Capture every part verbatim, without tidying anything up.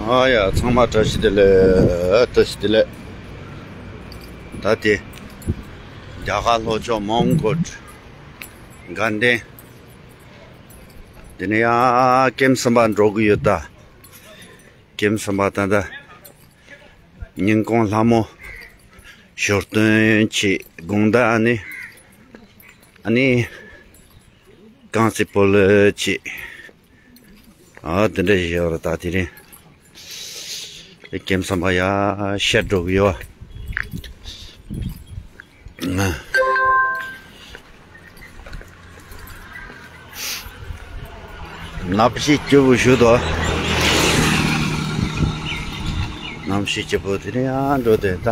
ཨ་ཡ། ཚང་མ་བཀྲ་ཤིས་བདེ་ལེགས། བཀྲ་ཤིས་བདེ་ལེགས། ད་དེ་རྒྱ་གར་ལྷོ་ཕྱོགས་མོན་གྷོ་དགའ་ལྡན། དེ་ནས་ཡང་ཀེམ་གསུམ་པ་འགྲོ་གི་ཡོད་ད། ཀེམ་གསུམ་པ་ད་ལྟ་ཉིན་གུང་ལྷ་མོ་ཞོ་སྟོན་བྱེད། དགོང་དག་ཨ་ནི་ཨ་ནི་རྐང་རྩེད་སྤོ་ལོ་བྱེད། ཨ་དེ་འདྲ་ཞིག་ཡོད་རེད། ད་དེ་རིང་ཀེམ་གསུམ་པ་ཡར་བཤད་འགྲོ་གི་ཡོད། གནམ་གཤིས་སྐྱིད་པོ་ཞིག་འདུག་གནམ་གཤིས་སྐྱིད་པོ་དེ་རིང་ཡང་འགྲོ་དེ་ད།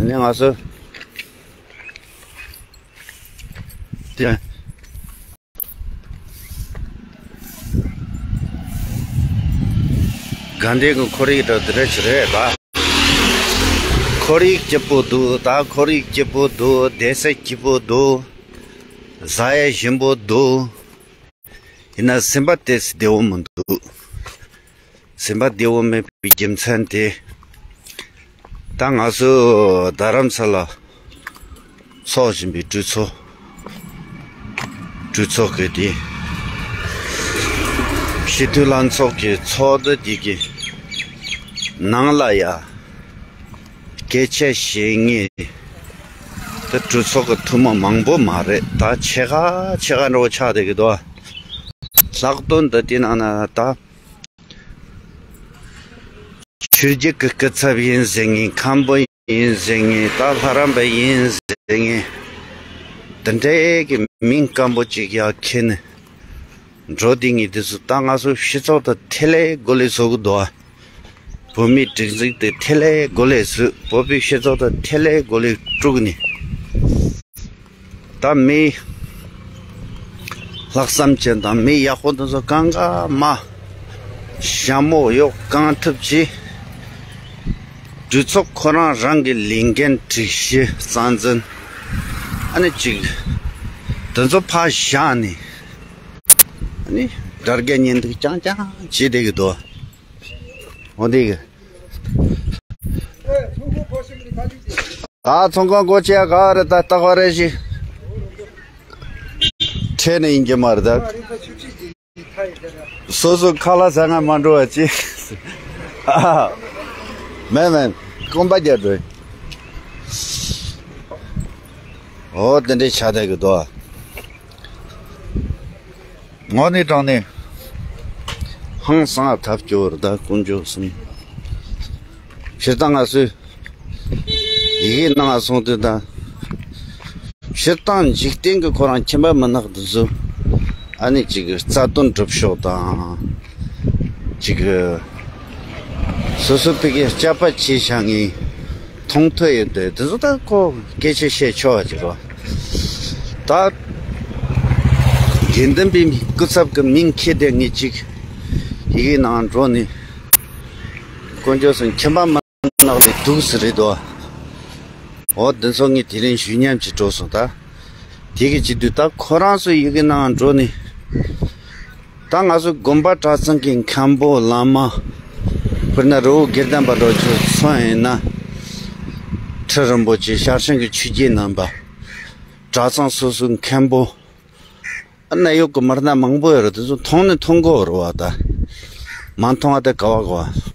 ནི་ང་ཚོ་དེ། དགའ་ལྡན་གྱི་ཁོར་ཡུག་དང་དེ་འདྲ་ཞིག་རེད་པ། ཁོར་ཡུག་སྐྱིད་པོ་འདུག་ད་ཁོར་ཡུག་སྐྱིད་པོ་འདུག་བསྡད་ས་སྐྱིད་པོ་འདུག་བཟའ་ཡས་ཞིམ་པོ་འདུག་ཡིན་ན་སེམས་པ་ཏོག་ཙམ་བདེ་བོ་མི་འདུག་སེམས་པ་བདེ་བོ་མེད་པའི་རྒྱུ་མཚན་དེ། ད་ང་ཚོ་རྡ་རམ་ས་ལ་འཚོགས་བཞིན་པའི་གྲོས་ཚོགས། གྲོས་ཚོགས་ཀྱི་དེ། སྤྱི་འཐུས་ལྷན་ཚོགས་ཀྱི་ཚོགས་འདུ་དེ་གི་ནང་ལ་ཡ། སྐད་ཆ་བཤད་མཁན་དེ་གྲོས་ཚོགས་ཀྱི་འཐུས་མི་མང་པོ་མ་རེད། ད་ཕྱེད་ཀ་ཕྱེད་ཀ་འདྲ་བོ་ཆགས་བསྡད་ཀྱི་འདུག་ལྷག་དོན་དུ་དེ་ནང་ན་ད། ཆོས་བརྒྱུད་ཀྱི་སྐུ་ཚབ་ཡིན་ཟེར་མཁན། མཁན་པོ་ཡིན་ཟེར་མཁན། ད་ལྷ་རམས་པ་ཡིན་ཟེར་མཁན། དེ་འདྲའི་གི་མིང་སྐམ་པོ་ཅིག་ཡར་ཁྱེར་ནས་འགྲོ་བསྡད་མཁན་དེ་ཚོ། ད་ང་ཚོ་སྤྱི་ཚོགས་དང་ཐད་ལས་གོ་ལས་བཟོ་གི་འདུག་བོད་མིའི་སྒྲིག་འཛུགས་དེ་ཐད་ལས་གོ་ལས་བཟོས། བོད་པའི་སྤྱི་ཚོགས་དང་ཐད་ལས་གོ་ལས་དཀྲུགས་ནས། ད་མི་ལྷག་བསམ་ཅན་དང་མི་ཡག་པོ་དེ་ཚོ་གང་ག་མ་ཞྭ་མོ་གཡོག་གང་ཐུབ་ཀྱིས་གྲོས་ཚོགས་ཁོ་རང་རང་གི་ལས་འགན་སྒྲིག་གཞི་རྩ་འཛིན་ཨ་ནི་ཅིག་དེ་ཚོ་ཕར་བཞག་ནས་ཨ་ནི་དགྲ་བགེགས་གཉེན་སྡིག་རྐྱང་རྐྱང་བྱེད་བསྡད་ཀྱི་འདུག་འོ་འདི་གི། ད་ཚོང་ཁང་སྒོ་ཕྱེ་ཡ་ག་རེ་ད་ལྟ་བ་རེ་ཞིག་ཁྲལ་ནས་ཡིན་གྱི་མ་རེད་ད། སོ་སོ་ཁ་ལག་ཟ་ང་མ་འགྲོ་བ་ཅི། ཨ། མེད་མེད། རྐང་པ་རྒྱག་འགྲོ། འོ་དེ་འདྲའི་ཆ་དག་གི་འདུག་དངོས་གནས་དྲང་གནས་ཧང་སང་ཐབས་སྐྱོ་བོར་ད་དཀོན་མཆོག་གསུམ། སྤྱིར་བཏང་ང་ཚོས་ཡི་གེ་ནང་སོང་དུས་ད། སྤྱིར་བཏང་འཇིག་རྟེན་གྱི་ཁོ་རང་ཁྱིམ་པ་མི་ནག་འདི་ཚོ་ཨ་ནི་ཅིག་རྩ་དོན་སྒྲུབ་ཕྱོགས་དང་། ཅིག་སོ་སོ་ཕ་གིའི་སྐྱབས་པ་བྱས་བཞག་ངེས། མཐོང་ཐོས་ཡོད་དེ་དེ་ཚོ་ད་ཁོ་སྐད་ཆ་བཤད་ཆོག་པ་ཅིག་རེད། ད་དགེ་འདུན་པའི་སྐུ་ཚབ་ཀྱི་མིང་ཁྱེར་དེ་ངས་ཅིག་ཡི་གེ་ནང་འགྲོ་ནས་དཀོན་མཆོག་གསུམ། ཁྱིམ་པ་མ་ནག་ལས་སྡུག་ས་རེད་དོ། འོ་འདི་ཚོ་ངས་དེ་རིང་ཞུ་སྙམ་གྱིས་འགྲོ་སོང་ད། དེ་གི་བྱེད་དུས་ད་ཁོ་རང་ཚོ་ཡི་གེ་ནང་འགྲོ་ནས། ད་ང་ཚོ་དགོན་པ་གྲྭ་ཚང་གི་མཁན་པོ་བླ་མ། དཔེར་ན་རི་བོ་དགེ་ལྡན་པ་འདྲ་ཚོ་སོང་ཡིན་ན། ཁྲི་རིན་པོ་ཆེ། ཤར་ཕྱིན་གྱི་ཆོས་རྗེ་རྣམ་པ། གྲྭ་ཚང་སོ་སོའི་མཁན་པོ། ཨ་ནད་གཡོག་གི་མི་སྣ་མང་པོ་ཡོད་རེད། དེ་ཚོ་མཐོང་ནི་མཐོང་གི་ཡོད་རེད་བ། ད་མ་མཐོང་བ་དེ་ག་བ་ག་བ།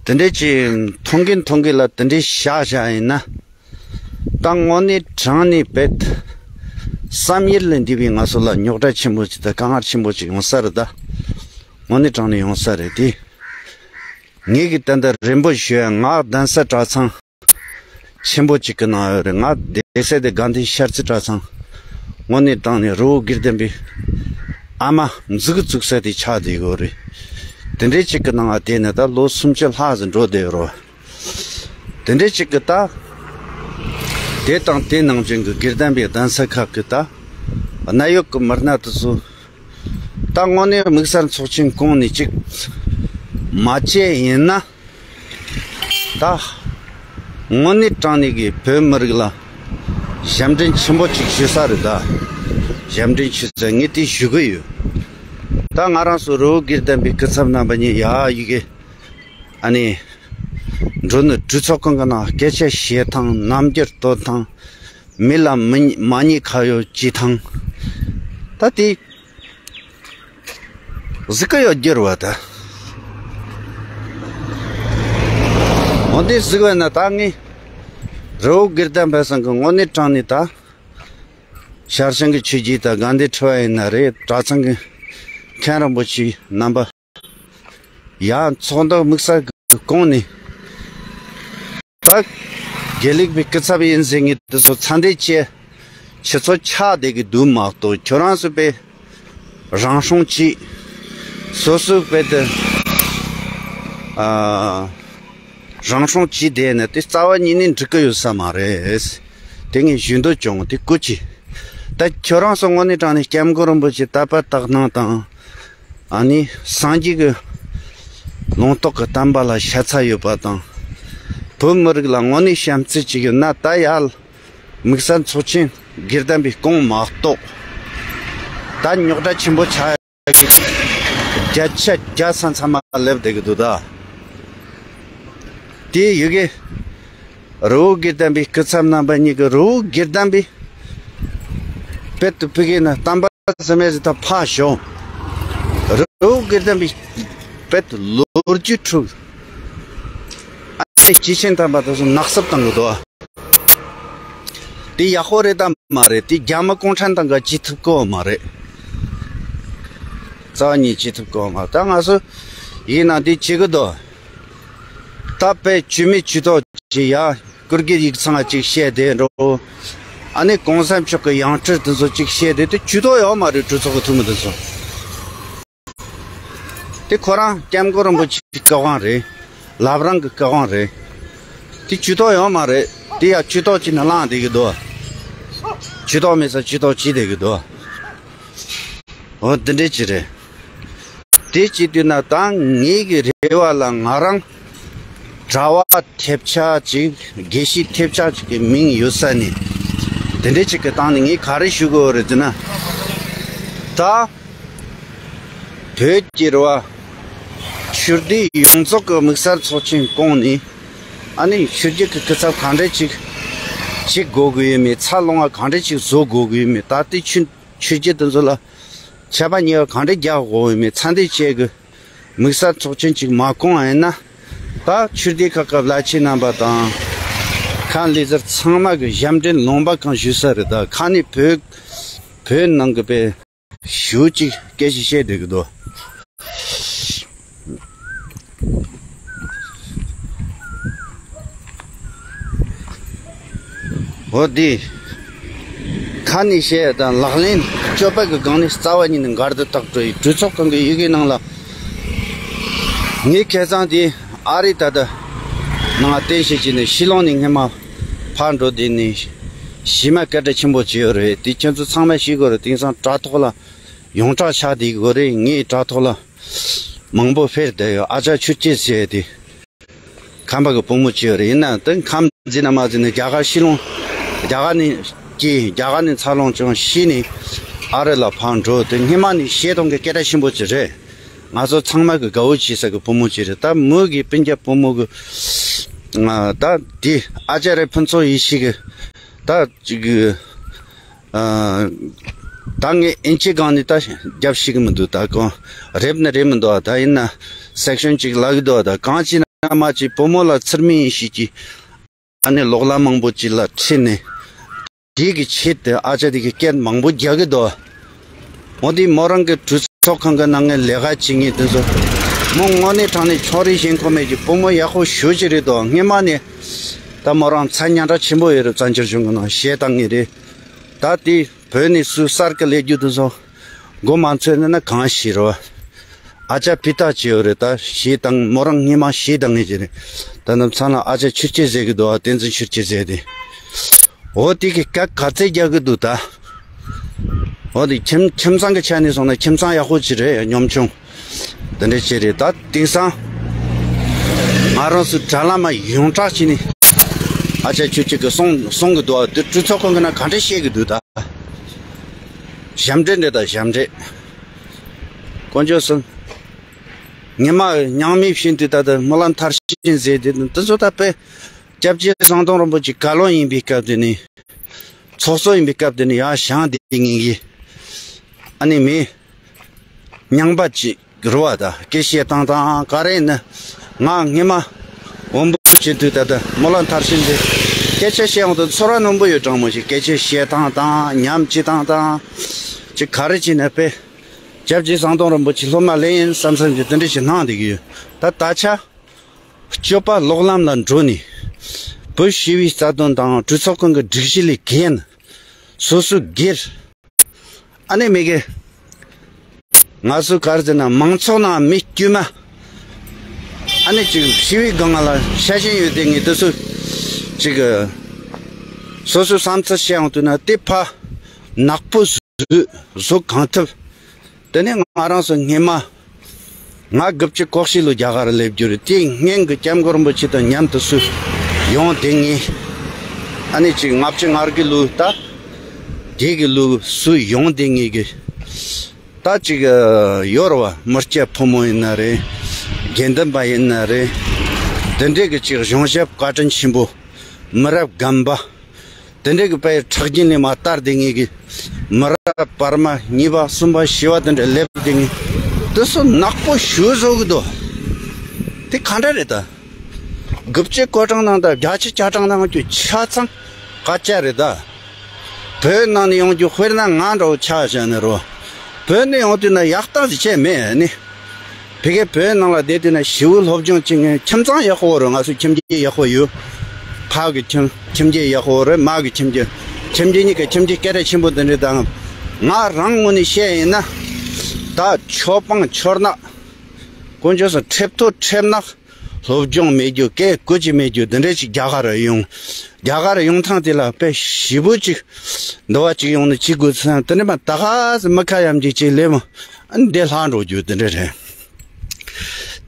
དེ་འདྲས་ཀྱི་མཐོང་གིན་མཐོང་གིན་ལ་དེ་འདྲས་བཞག་བཞག་ཡིན་ན། ད་དངོས་གནས་དྲང་གནས་བེད། བསམ་ཡུལ་ལས་འདས་པའི་ང་ཚོ་ལ་རྙོག་དྲ་ཆེན་པོ་ཅིག་དང་དཀའ་ངལ་ཆེན་པོ་ཅིག་ཡོང་ས་རེད་ད། དངོས་གནས་དྲང་གནས་ཡོང་ས་རེད་དེ། ངེད་ཀྱི་ད་ལྟ་རིན་པོ་ཞུ་ཡ། ང་གདན་ས་གྲྭ་ཚང་ཆེན་པོ་གཅིག་གི་ནང་ཡོད་རེད། ང་བསྡད་ས་དེ་དགའ་ལྡན་ཤར་རྩེ་གྲྭ་ཚང་། དངོས་གནས་དྲང་གནས་རི་བོ་དགེ་ལྡན་པའི་ཨ་མ་མཛུ་གུ་བཙུགས་ས་དེ་ཆགས་བསྡད་ཡོད་རེད། དེ་འདྲའི་གཅིག་གི་ནང་བསྡད་ནས་ད་ལོ་སུམ་ཅུ་ལྷག་ཙམ་འགྲོ་བསྡད་ཡོད་རེད། དེ་འདྲའི་གཅིག་གི་ད། དེ་དང་དེ་ནང་བཞིན་གྱི་དགེ་ལྡན་པའི་གདན་ས་ཁག་གི་ད། གནད་གཡོག་གི་མི་སྣ་དེ་ཚོ། ད་དངོས་གནས་དམིགས་བསལ་ཚོགས་ཆེན་བསྐོངས་ནས་ཅིག་མ་བྱས་ཡིན་ན། ད་དངོས་གནས་དྲང་གནས་ཀྱི་བོད་མི་རིགས་ལ་ཞབས་འདྲེན་ཆེན་པོ་ཅིག་ཞུ་ས་རེད་ད། ཞབས་འདྲེན་ཞུ་ས་ངས་དེ་ཞུ་གི་ཡོད། ད་ང་རང་ཚོ་རི་བོ་དགེ་ལྡན་པའི་སྐུ་ཚབ་རྣམ་པ་གཉིས་ཡ་ཡི་གེ་ཨ་ནི་འགྲོ་ནི་གྲོས་ཚོགས་ཁང་གི་ནང་སྐད་ཆ་བཤད་སྟངས། རྣམ་འགྱུར་སྟོན་སྟངས། མི་ལ་མི་མ་ཉེས་ཁ་གཡོག་བྱེད་སྟངས། ད་དེ་གཟིགས་ཀྱི་ཡོད་རྒྱུ་རེད་བ། ད་འོན་ཏེ་གཟིགས་པ་ན་ད་ངས་རི་བོ་དགེ་ལྡན་པ་ཚང་གི་དངོས་གནས་དྲང་གནས་ད་ཤར་བྱང་གི་ཆོས་བརྒྱུད་དང་དགའ་ལྡན་ཁྲི་པ་ཡིན་ན་རེད། གྲྭ་ཚང་གི་མཁན་རིན་པོ་ཆེ་རྣམ་པ་ཡང་ཚོགས་འདུ་དམིགས་བསལ་གི་བསྐོངས་ནས། ད་དགེ་ལུགས་པའི་སྐུ་ཚབ་ཡིན་ཟེར་མཁན་དེ་ཚོ་ཚ་འདྲེ་བྱས་ཁྱེད་ཚོ་ཆགས་བསྡད་ཀྱི་འདུག་མ་གཏོགས། ཁྱོད་རང་ཚོ་དཔེ་རང་སྲུང་བྱེད། སོ་སོའི་དཔེ་དེ་ཨ་རང་སྲུང་བྱེད་བསྡད་ན་དེ་རྩ་བ་ཉིད་ནས་འགྲིག་གི་ཡོད་ས་མ་རེད། དེ་ངས་ཞུ་འདོད་བྱུང་། དེ་སྐུ་མཁྱེན། ད་ཁྱོད་རང་ཚོ་དངོས་གནས་དྲང་གནས་སྐྱབས་མགོན་རིན་པོ་ཆེ་དད་པ་དག་སྣང་དང་། ཨ་ནི་སངས་རྒྱས་ཀྱི་ལུང་རྟོགས་ཀྱི་བསྟན་པ་ལ་ཤ་ཚ་ཡོད་པ་དང་། བོད་མི་རིགས་ལ་དངོས་གནས་བྱམས་བརྩེ་ཅིག་ཡོད་ན། ད་ཡར་དམིགས་བསལ་ཚོགས་ཆེན་དགེ་ལྡན་པའི་བསྐོངས་མ་གཏོགས། ད་རྙོག་དྲ་ཆེན་པོ་ཆགས་ཡག་གི་བརྒྱ་ཆ་བརྒྱ་ས་མཚམས་མ་སླེབས་བསྡད་ཀྱི་འདུག་ད། དེ་ཡི་གེ་རི་བོ་དགེ་ལྡན་པའི་སྐུ་ཚབ་རྣམ་པ་གཉིས་ཀྱིས་རི་བོ་དགེ་ལྡན་པའི་དཔལ་དུ་ཕུལ་གྱི་ན་བསྟན་པ་ཟེར་མེད་ཟེར། ད་ཕར་ཞོག། རི་བོ་དགེ་ལྡན་པའི་དཔལ་དུ་ལོ་རྒྱུས་འཁྲུག། ཨ་ནི་སྐྱེས་ཆེན་དམ་པ་དེ་ཚོ་ནག་སུབ་བཏང་གི་འདུག། དེ་ཡག་པོ་རེད་དམ་མ་རེད། དེ་རྒྱ་མི་གུང་ཁྲན་ཏང་གིས་བྱེད་ཐུབ་ཀྱི་ཡོད་མ་རེད། རྩ་བ་ཉིད་བྱེད་ཐུབ་ཀྱི་ཡོད་མ་རེད། ད་ང་ཚོ་ཡིན་ན་དེ་བྱེད་ཀྱི་འདུག། ད་དཔེ་བཅོས་མའི་ཇུས་གཏོགས་བྱེད་ཡ། སྐུ་སྒེར་ཡིག་ཚང་ཅིག་བཤད་བསྡད་འགྲོ། ཨ་ནི་གོང་ས་མཆོག་གི་ཡང་སྤྲུལ་དེ་ཚོ་ཅིག་བཤད་བསྡད་དེ་ཇུས་གཏོགས་ཡོད་མ་རེད། གྲོས་ཚོགས་ཀྱི་འཐུས་མི་དེ་ཚོ། དེ་ཁོ་རང་སྐྱབས་མགོན་རིན་པོ་ཆེའི་བཀའ་དབང་རེད། བླ་བྲང་གི་བཀའ་དབང་རེད། དེ་ཇུས་གཏོགས་ཡོད་མ་རེད། དེ་ཡང་ཇུས་གཏོགས་བྱས་ནས་བླངས་བསྡད་ཀྱི་འདུག། ཇུས་གཏོགས་མེད་ས་ཇུས་གཏོགས་བྱས་བསྡད་ཀྱི་འདུག། འོ་འདི་འདྲས་ཅིག་རེད། དེ་བྱེད་དུས་ན་ད་ངེད་ཀྱི་རེ་བ་ལ་ང་རང་གྲྭ་པ་ཐེབས་ཆག་ཅིག། དགེ་བཤེས་ཐེབས་ཆག་ཅིག་གི་མིང་ཡོད་ས་ནས། དེ་འདྲས་ཅིག་གི་སྟེང་ནས་ངས་ག་རེ་ཞུ་དགོས་རེད་ཟེར་ན། ད་བོད་ཀྱི་རེ་བ་ཆོས་སྡེ་ཡོངས་རྫོགས་ཀྱི་དམིགས་བསལ་ཚོགས་ཆེན་བསྐོངས་ནས། ཨ་ནི་ཆོས་བརྒྱུད་ཀྱི་སྐུ་ཚབ་གང་འདྲས་ཅིག་བྱེད་དགོས་ཀྱི་ཡོད་མེད། འཚར་ལོངས་པ་གང་འདྲས་ཅིག་བཟོ་དགོས་ཀྱི་ཡོད་མེད། ད་ལྟའི་ཆོས་ཆོས་བརྒྱུད་དེ་ཚོ་ལ་ཆད་པ་ཉེས་པ་གང་འདྲས་རྒྱག་དགོས་ཡོད་མེད། ཚ་འདེད་བྱས་ཀྱི་དམིགས་བསལ་ཚོགས་ཆེན་ཅིག་མ་བསྐོངས་པ་ཡིན་ན། ད་ཆོས་སྡེ་ཁག་གི་བླ་ཆེན་རྣམ་པ་དང་། ཁ་ལས་ཟུར་ཚང་མ་གི་ཞབས་འདྲེན་ལུང་པ་གང་ཞུ་ས་རེད། ད་ཁ་ནས་བོད་བོད་ནང་གི་པའི་ཞུ་ཅིག་སྐད་ཆ་བཤད་བསྡད་ཀྱི་འདུག། འོ་དེ། ཁ་ནས་བཤད་དང་ལག་ལེན་སྤྱོད་པ་གི་སྒང་ནས་རྩ་བ་ཉིད་ནས་འགལ་འདུ་དག་འགྲོ་ཡི། གྲོས་ཚོགས་ཁང་གི་ཡི་གེ་ནང་ལ། ངས་ཁ་སང་དེ་ཨ་རི་ད་ལྟ་ནང་བསྟན་བྱེད་ཀྱི་ནས་ཕྱི་ལོགས་ནས་སྔས་མ་ཕར་འགྲོ་དེ་ནས་ཞི་མ་སྐད་གྲགས་ཆེན་པོ་བྱས་ཡོད་རེད། དེ་ཁྱེད་ཚོ་ཚང་མས་ཤེས་དགོས་རེད། དེང་སང་དྲ་ཐོག་ལ་ཡོངས་གྲགས་ཆགས་བསྡད་ཀྱི་ཡོད་རེད། ངས་དྲ་ཐོག་ལ་མང་པོ་ཕེབས་བསྡད་ཡོད། ཨ་ཅག་ཆོས་སྐྱིད་ཟེར་དེ། ཁམས་པ་གི་བུ་མོ་ཅིག་ཡོད་རེད། ཡིན་ན་དེ་ཁམས་འཛིན་ན་མ་འཛིན་ན་རྒྱ་གར་ཕྱི་ལོགས། རྒྱ་གར་ནས་སྐྱེས། རྒྱ་གར་ནས་འཚར་ལོངས་བྱུང་། གཞིས་ནས་ཨ་རི་ལ་ཕར་འགྲོ། དེ་སྔོན་མ་ནས་བྱེད་སྟངས་ཀྱི་སྐད་གྲགས་ཆེན་པོ་ཅིག་རེད། ང་ཚོ་ཚང་མ་གི་དགའ་བོ་བྱེད་ས་གི་བུ་མོ་ཅིག་རེད། ད་མོ་གི་སྤུན་ཀྱག་བུ་མོ་གི། ད་དེ་ཨ་ཅག་རེད། ཕུན་ཚོགས་ཡེ་ཤེས་གི། ད་ཅིག་གི། ཨ། ད་ངས་ཨིན་ཇི་སྒང་ནས་ད་རྒྱབ་ཤེས་ཀྱི་མི་འདུག། ད་གང་རེད་ནི་རེད་མི་འདུག། ད་ཡིན་ན་སེག་ཤན་ཅིག་ལབ་ཀྱི་འདུག། ད་གང་ཅི་ན་མ་ཅི་བུ་མོ་ལ་ཚུལ་མིན་ཡེ་ཤེས་ཀྱིས་ཨ་ནི་གློག་ཀླད་མང་པོ་ཅིག་ལ་ཁྲིད་ནས། དེ་གི་ཆེད་དུ་ཨ་ཅག་དེ་གི་སྐད་མང་པོ་རྒྱག་གི་འདུག། འོ་དེ་མོ་རང་གི་གྲོས་ཚོགས་ཁང་གི་ནང་ནས་ལས་ཀ་བྱེད་མཁན་དེ་ཚོ། མོ་དངོས་གནས་དྲང་གནས་ཕྱོགས་རིས་ཞེན་ཁོག་མེད་ཀྱི་བུ་མོ་ཡག་པོ་ཞེ་པོ་ཅིག་རེད་འདུག། སྔོན་མ་ནས་ད་མོ་རང་མཚན་སྙན་གྲགས་ཆེན་པོ་ཡོད་རེད། བཙན་བྱོལ་གཞུང་གི་ནང་བྱེད་སྟངས་ངན་རེད། ད་དེ་བོད་ནས་སུ་གསར་གི་སླེབས་རྒྱུ་དེ་ཚོ་མགོ་མ་ཚོས་ན་ན་གང་ཤེས་རོ། ཨ་ཅག་ཕི་ཏ་ཅི་ཡོད་རེད། ད་བྱེད་སྟངས་མོ་རང་སྔོན་མ་བྱེད་སྟངས་ངན་ཅིག་རེད། ད་ནམ་ཚང་ལ་ཨ་ཅག་ཆོས་སྐྱིད་ཟེར་གི་འདུག། ཨ། བསྟན་འཛིན་ཆོས་སྐྱིད་ཟེར་དེ། འོ་དེ་གི་སྐད་ག་ཚད་རྒྱག་གི་འདུག་ད། འོ་དེ་ཁྱིམ་ཁྱིམ་ཚང་གི་ཆ་ནས་སོང་ན་ཁྱིམ་ཚང་ཡག་པོ་ཅིག་རེད། ཉམ་ཆུང་དེ་འདྲ་ཅིག་རེད། ད་དེང་སང་ང་རང་ཚོ་དྲ་ལམ་ཡོངས་གྲགས་བྱས་ནས་ཨ་ཅག་ཆོས་སྐྱིད་གི་གསུང་གསུང་གི་འདུག། ཨ། དེ་གྲོས་ཚོགས་ཁང་གི་ནང་ག་འདྲ་བཤད་གི་འདུག་ད། ཞབས་འདྲེན་རེད། ད་ཞབས་འདྲེན། དཀོན་མཆོག་གསུམ། ཉི་མ་མྱང་མི་བཞིན་དུ་ད་ལྟ་སྨོན་ལམ་མཐར་ཕྱིན་མཛད་དེ། དེ་ཚོ་ད་དཔེ་སྐྱབས་རྗེ་ཟམ་གདོང་རིན་པོ་ཆེ་བཀའ་བློན་ཡིན་པའི་སྐབས་དེ་ནས། ཚོགས་གཙོ་ཡིན་པའི་སྐབས་དེ་ནས་ཡར་བཞེངས་བསྡད་མཁན་གྱི། ཨ་ནི་མི་རྙིང་པ་ཅིག་རེད་བ། ད་སྐད་བཤད་སྟངས་དང་ག་རེ་ཡིན་ན། ང་སྔས་མ་འོམ་བུ་བྱེད་དུས་ད་ལྟ་སྨོན་ལམ་མཐར་ཕྱིན་དེ་སྐད་ཆ་བཤད་ཡོང་དུས་ཚོར་བ་རྣོན་པོ་ཡོད། དྲང་མོ་ཞིག་སྐད་ཆ་བཤད་སྟངས་དང་ཉམས་བྱེད་སྟངས་དང་། ཅིག་ག་རེ་བྱས་ན་དཔེ་སྐྱབས་རྗེ་ཟམ་གདོང་རིན་པོ་ཆེ་སློབ་མ་ལེན་ཡིན་བསམ་བསམ་གྱི་དེ་འདྲ་ཞིག་སྣང་བསྡད་ཀྱི་ཡོད། ད་ད་ཆ་སྤྱོད་པ་ལོག་ལམ་ལ་འགྲོ་ནས། བོད་ཞི་བའི་རྩ་དོན་དང་གྲོས་ཚོགས་ཁང་གི་སྒྲིག་གཞི་ལས་འགལ་ནས། སོ་སོའི་སྒེར། ཨ་ནི་མི་གི། ང་ཚོ་ག་རེ་ཟེར་ན་མང་ཚོགས་ནང་མི་དཀྱུས་མ། ཨ་ནི་ཅིག་ཞི་བའི་སྒང་ལ་ཤ་ཞེན་ཡོད་དེ་ངས་དེ་ཚོ་ཅིག་སོ་སོའི་བསམ་ཚུལ་བཤད་ཡོང་དུས་ན་དེ་ཕར་ནག་པོ་བཟོས་བཟོ་གང་ཐུབ། དེ་ནས་ང་རང་ཚོ་སྔས་མ། ང་དགུ་བཅུ་གོ་བཞི་ལོ་རྒྱ་གར་སླེབས་རྒྱུ་རེད། དེའི་སྔོན་གྱི་སྐྱབས་མགོན་རིན་པོ་ཆེ་དང་མཉམ་དུ་སུ་ཡོང་བསྡད་མཁན། ཨ་ནི་ཅིག་ལྔ་བཅུ་ང་དགུ་ལོ་ད། དེ་གི་ལོ་སུ་ཡོང་བསྡད་མཁན་གྱི། ད་ཅིག་ཡོད་རེད་བ། མི་སྐྱ་ཕོ་མོ་ཡིན་ན་རེད། དགེ་འདུན་པ་ཡིན་ན་རེད། དེ་འདྲས་ཀྱི་ཅིག་གཞུང་ཞབས་བཀའ་དྲིན་ཆེན་པོ། མི་རབས་རྒན་པ། དེ་འདྲའི་གི་དཔེ་ཁྲག་རྒྱུན་ལས་མར་དར་བསྡད་མཁན་གྱི་མི་རབས་བར་མ་གཉིས་པ་གསུམ་པ་བཞི་པ་དེ་འདྲ་སླེབས་བསྡད་མཁན་དེ་ཚོ་ནག་པོ་ཞེ་པོ་བཟོ་གི་འདུག་དེ་ག་འདྲ་རེད་ད། དགུ་བཅུ་གོ་གྲངས་ནང་དང་བརྒྱད་ཅུ་གྱ་གྲངས་ནང་གི་ཆ་ཚང་སྐད་ཆ་རེད་ད། བོད་ནང་ནས་ཡོང་རྒྱུ། དཔེར་ན་ང་འདྲ་བོ་ཆ་བཞག་ན་རོ། བོད་ནས་ཡོང་དུས་ན་ཡག་ཐག་ཞིག་བྱས་མེད་ནི། ཕ་གི་བོད་ནང་ལ་བསྡད་དུས་ན་ཞི་བའི་སློབ་སྦྱོང་བྱེད་མཁན་ཁྱིམ་ཚང་ཡག་པོ་རེད། ང་ཚོ་ཁྱིམ་རྒྱུད་ཡག་པོ་ཡོད། ཕ་གི་ཁྱིམ་ཁྱིམ་རྒྱུད་ཡག་པོ་རེད། མ་གི་ཁྱིམ་རྒྱུད། ཁྱིམ་རྒྱུད་གཉིས་ཀ་ཁྱིམ་རྒྱུད་སྐད་གྲགས་ཆེན་པོ་འདི་འདྲ་དང་། ང་རང་ངོས་ནས་བཤད་ཡིན་ན། ད་ཆོས་སྤང་ཆོས་ནག་དཀོན་མཆོག་གསུམ། ཁྲེབ་ཐོ་ཁྲེབ་ནག་སློབ་སྦྱོང་མེད་རྒྱུ། སྐད་གོ་ཅི་མེད་རྒྱུ་འདི་འདྲ་ཅིག་རྒྱ་གར་རུ་ཡོང་། རྒྱ་གར་རུ་ཡོང་ཐང་དེ་ལ་དཔེ་ཞེ་པོ་ཅིག་འདི་བ་ཅིག་ཡོང་ནས་ཅིག་དགོས་ཚང་དེ་འདྲ་མ་ད་ག་ཟེ་མི་ཁ་ཡམ་ཅིག་ཅིག་ལས་མོ། ཨ་ནི་འདི་ལྷག་འགྲོ་རྒྱུ་དེ་འདྲ་རེད།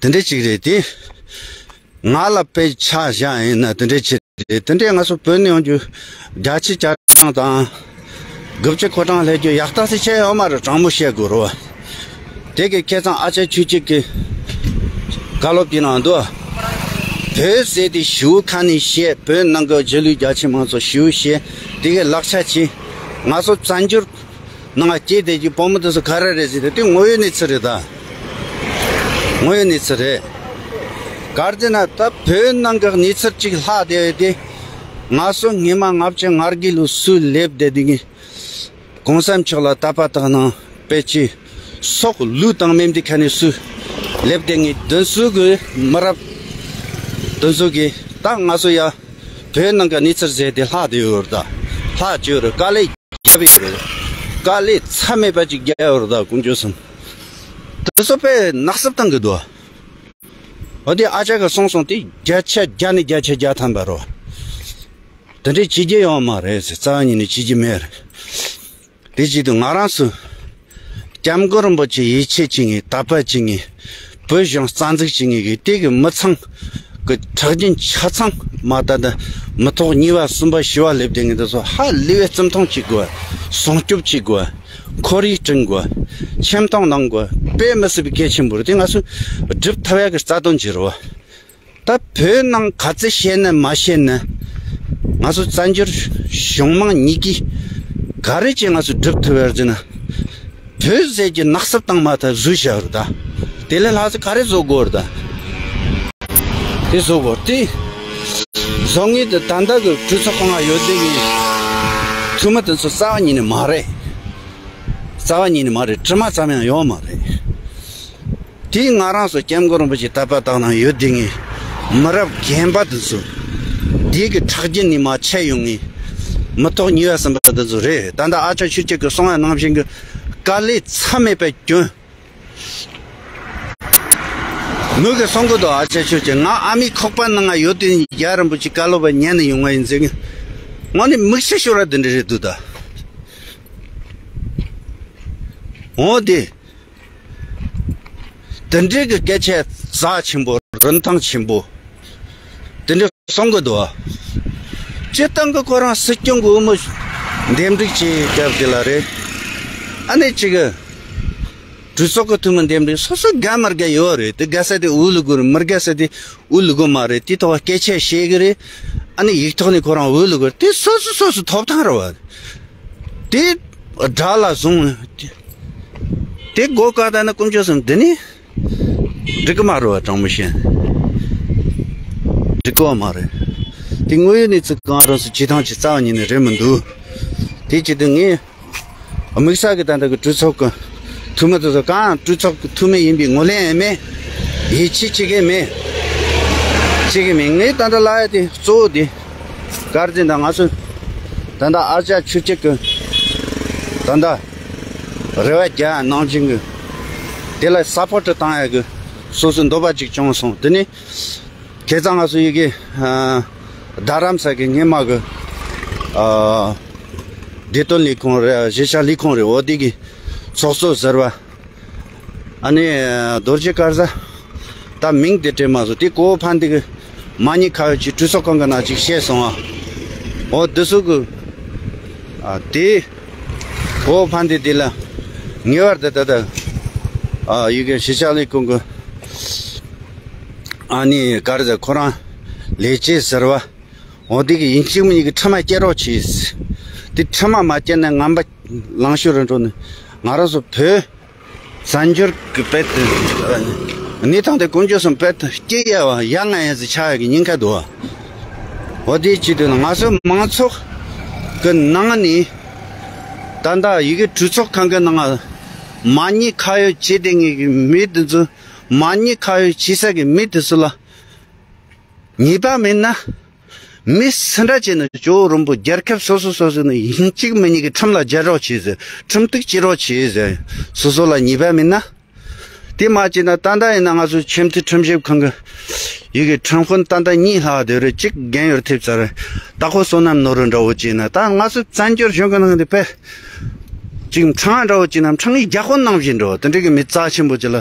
དེ་འདྲ་ཅིག་རེད་དེ། ང་ལ་དཔེ་ཆ་བཞག་ཡིན་ན་དེ་འདྲ་ཅིག་རེད། དེ་འདྲས་ང་ཚོ་བོད་ནས་ཡོང་རྒྱུ་བརྒྱད་ཅུ་གྱ་གྲངས་དང་། དགུ་བཅུ་གོ་གྲངས་སླེབས་རྒྱུ་ཡག་ཐག་ཆོད་ཡོད་མ་རེད། དྲང་མོ་བཤད་དགོས་རེད་བ། དེ་གི་ཁ་སང་ཨ་ཅག་ཆོས་སྐྱིད་ཀྱིས་བཀའ་སློབ་ཀྱི་ནང་དུ། བོད་ཟེར་དེ་ཞེ་པོ་ཁ་ནས་བཤད། བོད་ནང་གི་རྗེས་ལུས་རྒྱ་ཆེ་མང་ཚོགས་ཞེ་པོ་བཤད། དེ་གི་ལག་ཆ་བྱས། ང་ཚོ་བཙན་བྱོལ་ནང་སྐྱེས་བསྡད་ཀྱི་བུ་མོ་དེ་ཚོ་ག་རེ་རེད་ཟེར་ཏེ། དེ་དངོས་ཡོད་གནས་ཚུལ་རེད་ད། དངོས་ཡོད་གནས་ཚུལ་རེད། ག་རེ་ཟེར་ན་ད་བོད་ནང་གི་གནས་ཚུལ་ཅིག་ལྷག་བསྡད་ཡོད་དེ། ང་ཚོ་སྔས་མ་ལྔ་བཅུ་ང་དགུ་ལོ་སུ་སླེབས་བསྡད་དེ་གི། གོང་ས་མཆོག་ལ་དད་པ་དག་གནང་། དཔེ་ཆའི་སྲོག་བློས་བཏང་མིན་དེ་ཁ་ནས་སུ་སླེབས་བསྡད་མཁན་དེ་ཚོ་གི་མི་རབས་དེ་ཚོ་གི་ད་ང་ཚོ་ཡ་བོད་ནང་གི་གནས་ཚུལ་ཟེར་དེ་ལྷག་བསྡད་ཡོད་རེད་ད། ལྷག་བཅུག་ཡོད་རེད། དཀའ་ལས་བརྒྱབ་ཡོད་རེད། དཀའ་ལས་མཚམས་མེད་པ་ཅིག་བརྒྱབ་ཡོད་རེད་ད། དཀོན་མཆོག་གསུམ། དེ་ཚོ་དཔེ་ནག་སུབ་བཏང་གི་འདུག་འོ་དེ་ཨ་ཅག་གིས་གསུངས་སོང་། དེ་བརྒྱ་ཆ་བརྒྱ་ནས་བརྒྱ་ཆ་བརྒྱ་ཐམ་པ་རོ། དེ་འདྲའི་བྱེད་རྒྱུ་ཡོད་མ་རེད་ཟེར། རྩ་བ་ཉིད་ནས་བྱེད་རྒྱུ་མེད་རེད། དེ་བྱེད་དུས་ང་རང་ཚོ་སྐྱབས་མགོན་རིན་པོ་ཆེ་ཡིད་ཆེས་བྱེད་མཁན། དད་པ་བྱེད་མཁན། བོད་གཞུང་རྩ་འཛུགས་བྱེད་མཁན་གྱི་དེ་གི་མི་ཚང་གི་ཁྲག་རྒྱུན་ཆ་ཚང་མ། ད་ལྟ་མི་ཐོག་གཉིས་པ་གསུམ་པ་བཞི་པ་སླེབས་བསྡད་མཁན་དེ་ཚོ་ཧ་ལས་པའི་བརྩི་མཐོང་བྱེད་དགོས། སྲུང་སྐྱོབ་བྱེད་དགོས། ཁོར་ཡུག་བསྐྲུན་དགོས། ཁྱིམ་སྟོང་གནང་དགོས། དཔེ་མི་སྲིད་པའི་གལ་ཆེན་པོ་རེད། དེ་ང་ཚོས་སྒྲུབ་ཐུབ་ཡག་གི་རྩ་དོན་ཅིག་རེད་བ། ད་བོད་ནང་ག་ཚོད་བཤད་ན་མ་བཤད་ན། ང་ཚོ་བཙན་བྱོལ་གཞུང་མང་གཉིས་ཀྱིས་ག་རེ་བྱས་ང་ཚོས་སྒྲུབ་ཐུབ་ཡོད་ཟེར་ན། བོད་ཟེར་གྱི་ནག་སུབ་བཏང་མ་ཐག་བཟོས་བཞག་རེད་ད། དེ་ལས་ལྷག་ཙམ་ག་རེ་བཟོ་དགོས་རེད་ད། དེ་བཟོ་དགོས་དེ། བཟོ་ངེས་དེ་ད་ལྟ་གི་གྲོས་ཚོགས་ཁང་ང་ཡོད་དེ་གི་འཐུས་མི་དེ་ཚོ་རྩ་བ་ཉིད་ནས་མ་རེད། རྩ་བ་ཉིད་ནས་མ་རེད། དྲི་མ་ཙམ་ཡང་ཡོད་མ་རེད། དེས་ང་རང་ཚོ་སྐྱབས་མགོན་རིན་པོ་ཆེ་དད་པ་དག་གནང་ཡོད་དེ་ངས་མི་རབས་རྒན་པ་དེ་ཚོ་དེ་གི་ཁྲག་རྒྱུན་ནས་མར་ཆད་ཡོང་ངས་མི་ཐོག་གཉིས་པ་གསུམ་པ་དེ་ཚོ་རེད། ད་ལྟ་ཨ་ཅག་ཆོས་སྐྱིད་ཀྱིས་གསུང་བ་ནང་བཞིན་གྱི་དཀའ་ལས་མཚམས་མེད་པ་བསྐྱོན། མོས་གི་གསུང་གི་འདུག་ཨ་ཅག་ཆོས་སྐྱིད། ང་ཨ་མའི་ཁོག་པ་ནང་ང་ཡོད་དུས་རྒྱལ་བ་རིན་པོ་ཆེ་བཀའ་སློབ་པ་ཉན་ནས་ཡོང་བ་ཡིན་ཟེར་གི། དངོས་གནས་མིག་ཆུ་ཤོར་བ་འདི་འདྲ་རེད་འདུག་ད། འོ་དེ། དེ་འདྲའི་གི་སྐད་ཆ་རྩ་ཆེན་པོ། རིན་ཐང་ཆེན་པོ་དེ་འདྲ་གསུང་གི་འདུག་སྤྱིར་བཏང་གི་ཁོ་རང་སྲིད་སྐྱོང་གི་འོས་མི་འདེམས་སྒྲུག་བྱེད་སྐབས་དེ་ལ་རེད། ཨ་ནི་གཅིག་གི་ གྲོས་ཚོགས་ཀྱི་འཐུས་མི་འདེམས་རེད། སོ་སོ་དགའ་མི་དགའ་ཡོད་རེད། དེ་དགའ་ས་དེ་འུ་ལུ་དགོས་རེད། མི་དགའ་ས་དེ་འུ་ལུ་དགོས་མ་རེད། དེ་ཐོག་སྐད་ཆ་བཤད་གི་རེད། ཨ་ནི་ཡིག་ཐོག་ནས་ཁོ་རང་འུ་ལུ་དགོས་རེད། དེ་སོ་སོ་སོ་སོ་ཐོབ་ཐང་རེད་བ། དེ་དགྲ་ལ་བཟུང་། དེ་སྒོ་བཀག་ད་ན་དཀོན་མཆོག་གསུམ་འདི་ནི་འགྲིག་གི་མ་རེད་བ། དྲང་མོ་བཤད། འགྲིག་གི་མ་རེད། དེ་དངོས་ཡོད་གནས་ཚུལ་གང་རང་སུ་བྱེད་སྟངས་ཀྱི་རྩ་བ་ཉིད་ནས་རེད་མི་འདུག་དེ་བྱེད་དུས་ངས་དམིགས་བསལ་གྱི་ད་ལྟ་གི་གྲོས་ཚོགས་ཀྱི་འཐུས་མི་དེ་ཚོ་གང་གྲོས་ཚོགས་ཀྱི་འཐུས་མི་ཡིན་པའི་ངོས་ལེན་ཡང་མེད། ཡིད་ཆེས་བྱེད་མཁན་མེད། བྱེད་མཁན་མེད། ངས་ད་ལྟ་ལབ་ཡ་དེ་གཙོ་བོ་དེ་ག་རེ་ཟེར་ན། ང་ཚོ་ད་ལྟ་ཨ་ཅག་ཆོས་སྐྱིད་ཀྱི་ད་ལྟ་རེ་བ་རྒྱག་གནང་བཞིན་གི་དེ་ལ་སཔོར་ཊི་བཏང་ཡ་གི་སོ་སོའི་འདོད་པ་ཅིག་བྱུང་སོང་། དེ་ནི་ཁ་སང་ང་ཚོ་ཡི་གེ་ཨ་རྡ་རམ་ས་གི་སྔོན་མ་གི་ཨ་བདེ་དོན་ལས་ཁུངས་རེད། གཞིས་ཆགས་ལས་ཁུངས་རེད། འོ་དེ་གི་ཚོགས་གཙོ་ཟུར་པ། ཨ་ནི་རྡོ་རྗེ་དཀར་བཟའ། ད་མིང་དེ་དྲན་མ་སོང་། དེ་གོ་བོ་ཕན་བདེ་གི་མ་ཉེས་ཁ་གཡོགས་ཀྱི་གྲོས་ཚོགས་ཁང་གི་ནང་ཅིག་བཤད་སོང་ཨ། འོ་དེ་ཚོ་གི་ཨ་དེ་གོ་བོ་ཕན་བདེ་དེ་ལ་ངེས་པར་དུ་ད་ལྟ་ཨ་ཡི་གེ་གཞིས་ཆགས་ལས་ཁུངས་གི་ཨ་ནི་ག་རེ་ཟེར། ཁོ་རང་ལས་བྱེད་ཟུར་པ། འོ་དེ་གི་ཡིན་གཅིག་མིན་གཅིག་གི་ཁྲིམས་མ་བཅད་རོགས་གྱིས། དེ་ཁྲིམས་མ་མ་བཅད་ན་ངན་པ་ལང་ཤོར་རུ་འགྲོ་ནས། ང་རང་ཚོ་བོད་བཙན་བྱོལ་གི་དཔེ་དེ་གནས་སྟངས་དེ་དཀོན་མཆོག་གསུམ་དཔེ་དེ་སྐྱེ་ཡ་བ་ཡ་ང་ཡ་ཟི་ཆགས་ཡ་གི་ཉེན་ཁ་འདུག་བ། འོ་དེ་བྱེད་དུས་ན་ང་ཚོ་མང་ཚོགས་གི་ནང་ནས་ད་ལྟ་ཡི་གེ་གྲོས་ཚོགས་ཁང་གི་ནང་མ་ཉེས་ཁ་གཡོགས་བྱེད་བསྡད་མཁན་གི་མི་དེ་ཚོ། མ་ཉེས་ཁ་གཡོགས་བྱེད་ས་གི་མི་དེ་ཚོ་ལ་ཉེས་པ་མེད་ན། མི་སུ་འདྲ་བྱས་ན་ཇོ་བོ་རིན་པོ་རྒྱལ་ཁབ་སོ་སོ་སོ་སོ་ནས་ཡིན་གཅིག་མིན་གཉིས་ཀྱི་ཁྲིམས་ལ་སྦྱར་རོགས་བྱེད་ཟེར། ཁྲིམས་གཏུག་བྱེད་རོགས་བྱེད་ཟེར། སོ་སོ་ལ་ཉེས་པ་མེད་ན། དེ་མ་བྱས་ན་ད་ལྟ་ཡིན་ན་ང་ཚོ་ཆེས་མཐོའི་ཁྲིམས་ཞིབ་ཁང་གི་ཡི་གེ་ཁྲིམས་དཔོན་ད་ལྟ་གཉིས་ལྷག་བསྡད་རེད། གཅིག་རྒན་ཡོལ་ཐེབས་ཚར་རེད། ད་ཁོ་བསོད་ནམས་ནོར་བུ་འདྲ་བོ་བྱས་ན། ད་ང་ཚོ་བཙན་བྱོལ་གཞུང་གི་ནང་དུ་ཕེབས། གཅིག་འཕྲང་འདྲ་བོ་བྱས་ན་འཕྲང་གི་རྒྱ་ཁོ་ནང་བཞིན་འགྲོ། དེ་འདྲ་གི་མི་རྩ་ཆེན་པོ་ཅིག་ལ་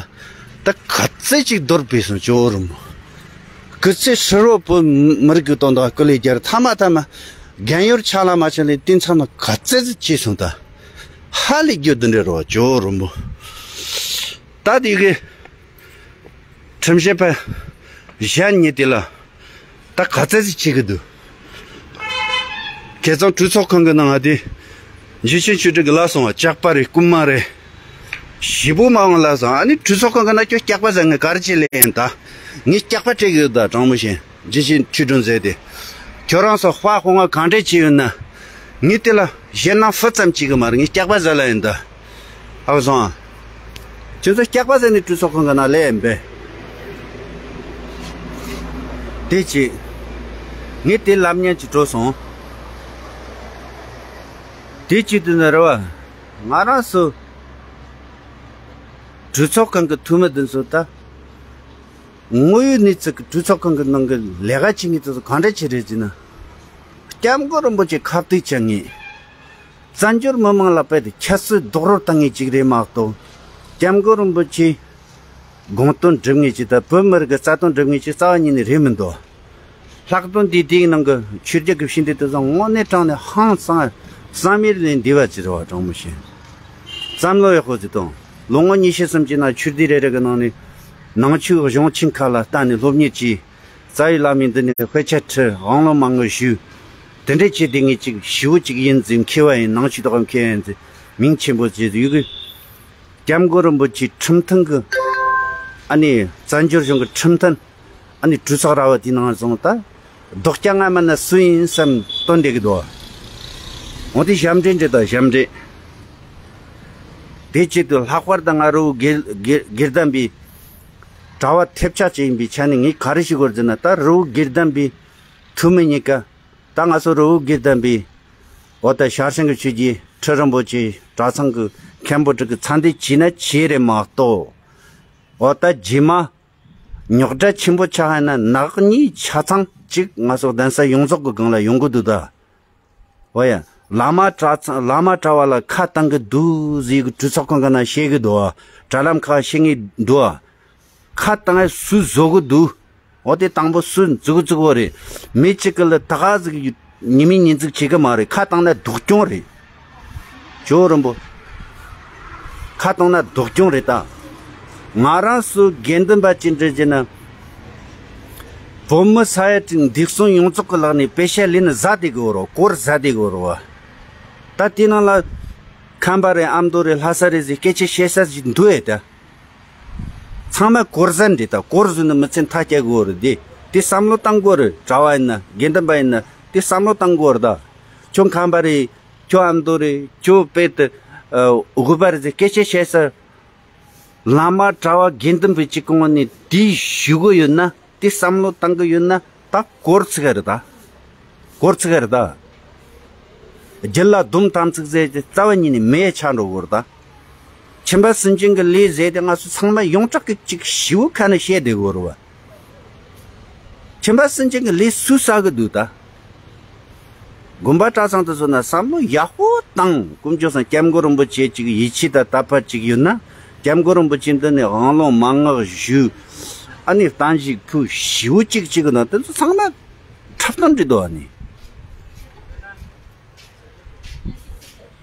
ད་ག་ཚད་ཅིག་འདོར་ཕེབས་སོང་། ཇོ་བོ་རིན་པོ། སྐུ་ཚེ་ཧྲིལ་བོ་བོད་མི་རིགས་ཀྱི་དོན་དག་སྐུ་ལས་བསྐྱལ། མཐའ་མ་མཐའ་མ་རྒན་ཡོལ་ཆ་ལ་མ་ཆ་ལས་དེ་མཚམས་ན་ག་ཚད་ཅིག་སོང་། ད་ཧ་ལས་རྒྱུ་འདི་འདྲ་རོ་ཇོ་བོ་རིན་པོ། ད་དེ་གི་ཁྲིམས་ཞིབ་པ་གཞན་གཉིས་དེ་ལ་ད་ག་ཚད་ཅིག་བྱེད་ཀྱི་འདུག་ཁ་སང་གྲོས་ཚོགས་ཁང་གི་ནང་ང་དེ་འཇུ་ཆེན་ཆོས་སྒྲོན་གྱིས་ལབ་སོང་བ། སྐྱག་པ་རེད། རྐུན་མ་རེད། ཞེ་པོ་མང་བ་ལབ་སོང་། ཨ་ནི་གྲོས་ཚོགས་ཁང་གི་ནང་ཁྱོད་སྐྱག་པ་ཟ་ངས་ག་རེ་བྱེད་ལེ་ཡིན་ད། ངས་སྐྱག་པ་སྤྲད་ཀྱི་ཡོད་ད། དྲང་མོ་བཤད། འཇུ་ཆེན་ཆོས་སྒྲོན་ཟེར་དེ། ཁྱོད་རང་ཚོ་དཔའ་ཁོ་ང་གང་འདྲས་བྱས་ཡོད་ན། ངས་དེ་ལ་ཞེད་སྣང་ཕུ་ཙམ་བྱེད་གི་མ་རེད། ངས་སྐྱག་པ་ཟ་ལ་ཡིན་ད། ཨ་བ་སོང་ཨ། ཁྱོད་ཚོ་སྐྱག་པ་ཟ་ནས་གྲོས་ཚོགས་ཁང་གི་ནང་ལས་ཡིན་པས། དེ་བྱས། ངས་དེ་ལབ་ཉན་གྱི་འགྲོ་སོང་། དེ་བྱས་དུས་ན་རེད་བ། ང་རང་ཚོ་གྲོས་ཚོགས་ཁང་གི་འཐུས་མི་འདི་ཚོ་ད། དངོས་ཡོད་གནས་ཚུལ་གྱི་གྲོས་ཚོགས་ཁང་གི་ནང་གི་ལས་ཀ་བྱེད་མཁན་དེ་ཚོ་གང་འདྲ་ཅིག་རེད་ཟེར་ན། སྐྱབས་མགོན་རིན་པོ་ཆེ་ཁ་གཏད་བཅག་མཁན། བཙན་བྱོལ་མི་མང་ལ་དཔེ་དེ་ཁྱད་གསོད་རྡོག་རོལ་བཏང་མཁན་ཅིག་རེད་མ་གཏོགས། སྐྱབས་མགོན་རིན་པོ་ཆེ་དགོངས་དོན་སྒྲུབ་མཁན་ཅིག་དང་བོད་མི་རིགས་ཀྱི་རྩ་དོན་སྒྲུབ་མཁན་ཅིག་རྩ་བ་ཉིད་ནས་རེད་མི་འདུག་ལྷག་དོན་དེ་དེའི་ནང་གི་ཆོས་རྒྱལ་གྱི་ཕྱི་འདི་དེ་ཚོ་དངོས་གནས་དྲང་ནས་ཧང་སང་བསམ་ཡུལ་ལས་འདས་པ་ཅིག་རེད་བ། དྲང་མོ་བཤད། བསམ་བློ་ཡག་པོ་ཅིག་གཏོང་། ལོ་ངོ་ཉི་ཤུ་སུམ་ཅུ་ནང་ཆོས་སྡེ་རེ་རེ་གི་ནང་ནས་ནང་ཆོས་གཞུང་ཆེན་ཁག་ལ་བལྟས་ནས་སློབ་གཉེར་གྱིས། རྩ་བའི་བླ་མའི་མདུན་ནས་དཔེ་ཆ་ཁྲིད། དབང་ལུང་མང་པོ་ཞུས། དེ་འདྲས་བྱས་དེ་ངས་ཅིག་ཞི་བོ་ཅིག་ཡིན་ཟེར། མཁས་པ་ཡིན། ནང་ཆོས་ཐོག་མཁས་པ་ཡིན་ཟེར། མིང་ཆེན་པོ་བྱས་ཡོད་གི། སྐྱབས་མགོན་རིན་པོ་ཆེའི་ཁྲིམས་མཐུན་གྱི། ཨ་ནི་བཙན་བྱོལ་གཞུང་གི་ཁྲིམས་མཐུན། ཨ་ནི་གྲོས་ཚོགས་ར་བ་དེའི་ནང་བཟུང་ད། རྡོག་རྐྱང་ང་མ་ན་སུ་ཡིན་བསམ་སྟོན་བསྡད་གི་འདུག་འོ་དེ་ཞབས་འདྲེན་འདྲེ་དང་ཞབས་འདྲེན། དེ་ཆེད་དུ་ལྷག་པར་དུ་ང་རི་བོ་དགེ་དགེ་དགེ་ལྡན་པའི་གྲྭ་བ་ཐེབས་ཆག་ཅིག་ཡིན་པའི་ཆ་ནས་ངས་ག་རེ་ཞུ་དགོས་ཟེར་ན། ད་རི་བོ་དགེ་ལྡན་པའི་འཐུས་མི་གཉིས་ཀ། ད་ང་ཚོ་རི་བོ་དགེ་ལྡན་པའི་འོ་ད་ཞར་ཞང་གི་ཆོས་རྗེ་ཁྲི་རིན་པོ་ཆེ་གྲྭ་ཚང་གི་མཁན་པོ་དྲུག་གི་ཚད་འདི་བྱས་ན་བྱས་རེད་མ་གཏོགས། འོ་ད་རྗེས་མ་རྙོག་དྲ་ཆེན་པོ་ཆགས་ཡིན་ན་ནག་ཉེས་ཆ་ཚང་གཅིག་ང་ཚོ་གདན་ས་ཡོངས་རྫོགས་ཀྱི་སྒང་ལ་ཡོང་གི་འདུག་ད། འོ་ཡ། བླ་མ་གྲྭ་ཚང་བླ་མ་གྲྭ་བ་ལ་ཁ་བཏང་གི་འདུག་ཟེར་གི་གྲོས་ཚོགས་ཁང་གི་ནང་བཤད་གི་འདུག་དྲ་ལམ་ཁག་བཤད་ངེས་འདུག་ཁ་བཏང་ཡ་སུས་བཟོ་གི་འདུག་འོ་དེ་དང་པོ་སུས་འཛུགས་འཛུགས་པོ་རེད། མི་གཅིག་གི་ལ་ད་ག་ཟིག་ཉི་མི་ཉིན་འཛུགས་བྱེད་གི་མ་རེད། ཁ་བཏང་ན་སྡུག་གྱོང་རེད། ཇོ་བོ་རིན་པོ། ཁ་བཏང་ན་སྡུག་གྱོང་རེད་ད། ང་རང་ཚོ་དགེ་འདུན་པ་ཅིག་འདྲ་བྱས་ན། བོད་མི་ས་ཡ་དྲུག་འདུས་སྲུང་ཡོངས་རྫོགས་ཀྱི་ལག་ནས་པེ་ཤ་ལེན་ནས་ཟ་བསྡད་དགོས་རེད། གོར་ཟ་བསྡད་དགོས་རེད་བ། ད་དེ་ནང་ལ་ཁམས་པ་རེད། ཨ་མདོ་རེད། ལྷ་ས་རེད་ཟེར་སྐད་ཆ་བཤད་ས་ཞིག་འདུག་ཨེ་ད། ཚང་མ་གོར་ཟ་འདྲ་ད། གོར་ཟོས་ནས་མི་ཚེ་མཐའ་སྐྱེལ་དགོས་རེད། དེ་དེ་བསམ་བློ་བཏང་དགོས་རེད། གྲྭ་བ་ཡིན་ན་དགེ་འདུན་པ་ཡིན་ན་དེ་བསམ་བློ་བཏང་དགོས་རེད་ད། ཁྱོད་ཁམས་པ་རེད། ཁྱོད་ཨ་མདོ་རེད། ཁྱོད་དཔེ་དེ་དགོན་པ་རེད་ཟེར་སྐད་ཆ་བཤད་ས། བླ་མ་གྲྭ་བ་དགེ་འདུན་པའི་གཅིག་གོང་ནས་དེ་ཞུ་གི་ཡོད་ན། དེ་བསམ་བློ་བཏང་གི་ཡོད་ན། ད་གོར་ཚིག་ག་རེད་ད། གོར་ཚིག་ག་རེད་ད། རྒྱུད་ལ་སྡོམ་དམ་ཚིག་ཟེར་ཏེ་རྩ་བ་ཉིད་ནས་མེད་ཆགས་འགྲོ་གི་རེད་ད། ཁྱིམ་པ་སུན་འབྱིན་གྱི་ལས་ཟེར་ཏེ་ང་ཚོ་ཚང་མ་ཡོངས་གྲགས་ཀྱི་གཅིག་ཞིའུ་ཁ་ནས་བཤད་བསྡད་དགོས་རེད་བ། ཁྱིམ་པ་སུན་འབྱིན་གྱི་ལས་སུས་བསགས་གི་འདུག་ད། དགོན་པ་གྲྭ་ཚང་དུ་སོང་ན་བསམ་བློ་ཡག་པོ་བཏང་། དཀོན་མཆོག་གསུམ་སྐྱབས་མགོན་རིན་པོ་ཆེ་གཅིག་ཡིད་ཆེས་དང་དད་པ་གཅིག་ཡོད་ན། སྐྱབས་མགོན་རིན་པོ་ཆེ་འདི་ནས་དབང་ལུང་མན་ངག་ཞུ། ཨ་ནི་བརྟན་བཞུགས་ཕུལ། ཞིའུ་གཅིག་གཅིག་གི་ནང་དེ་ཚོ་ཚང་མ་འཁྲབ་སྟོན་འདྲ་འདུག་ཨ་ནི།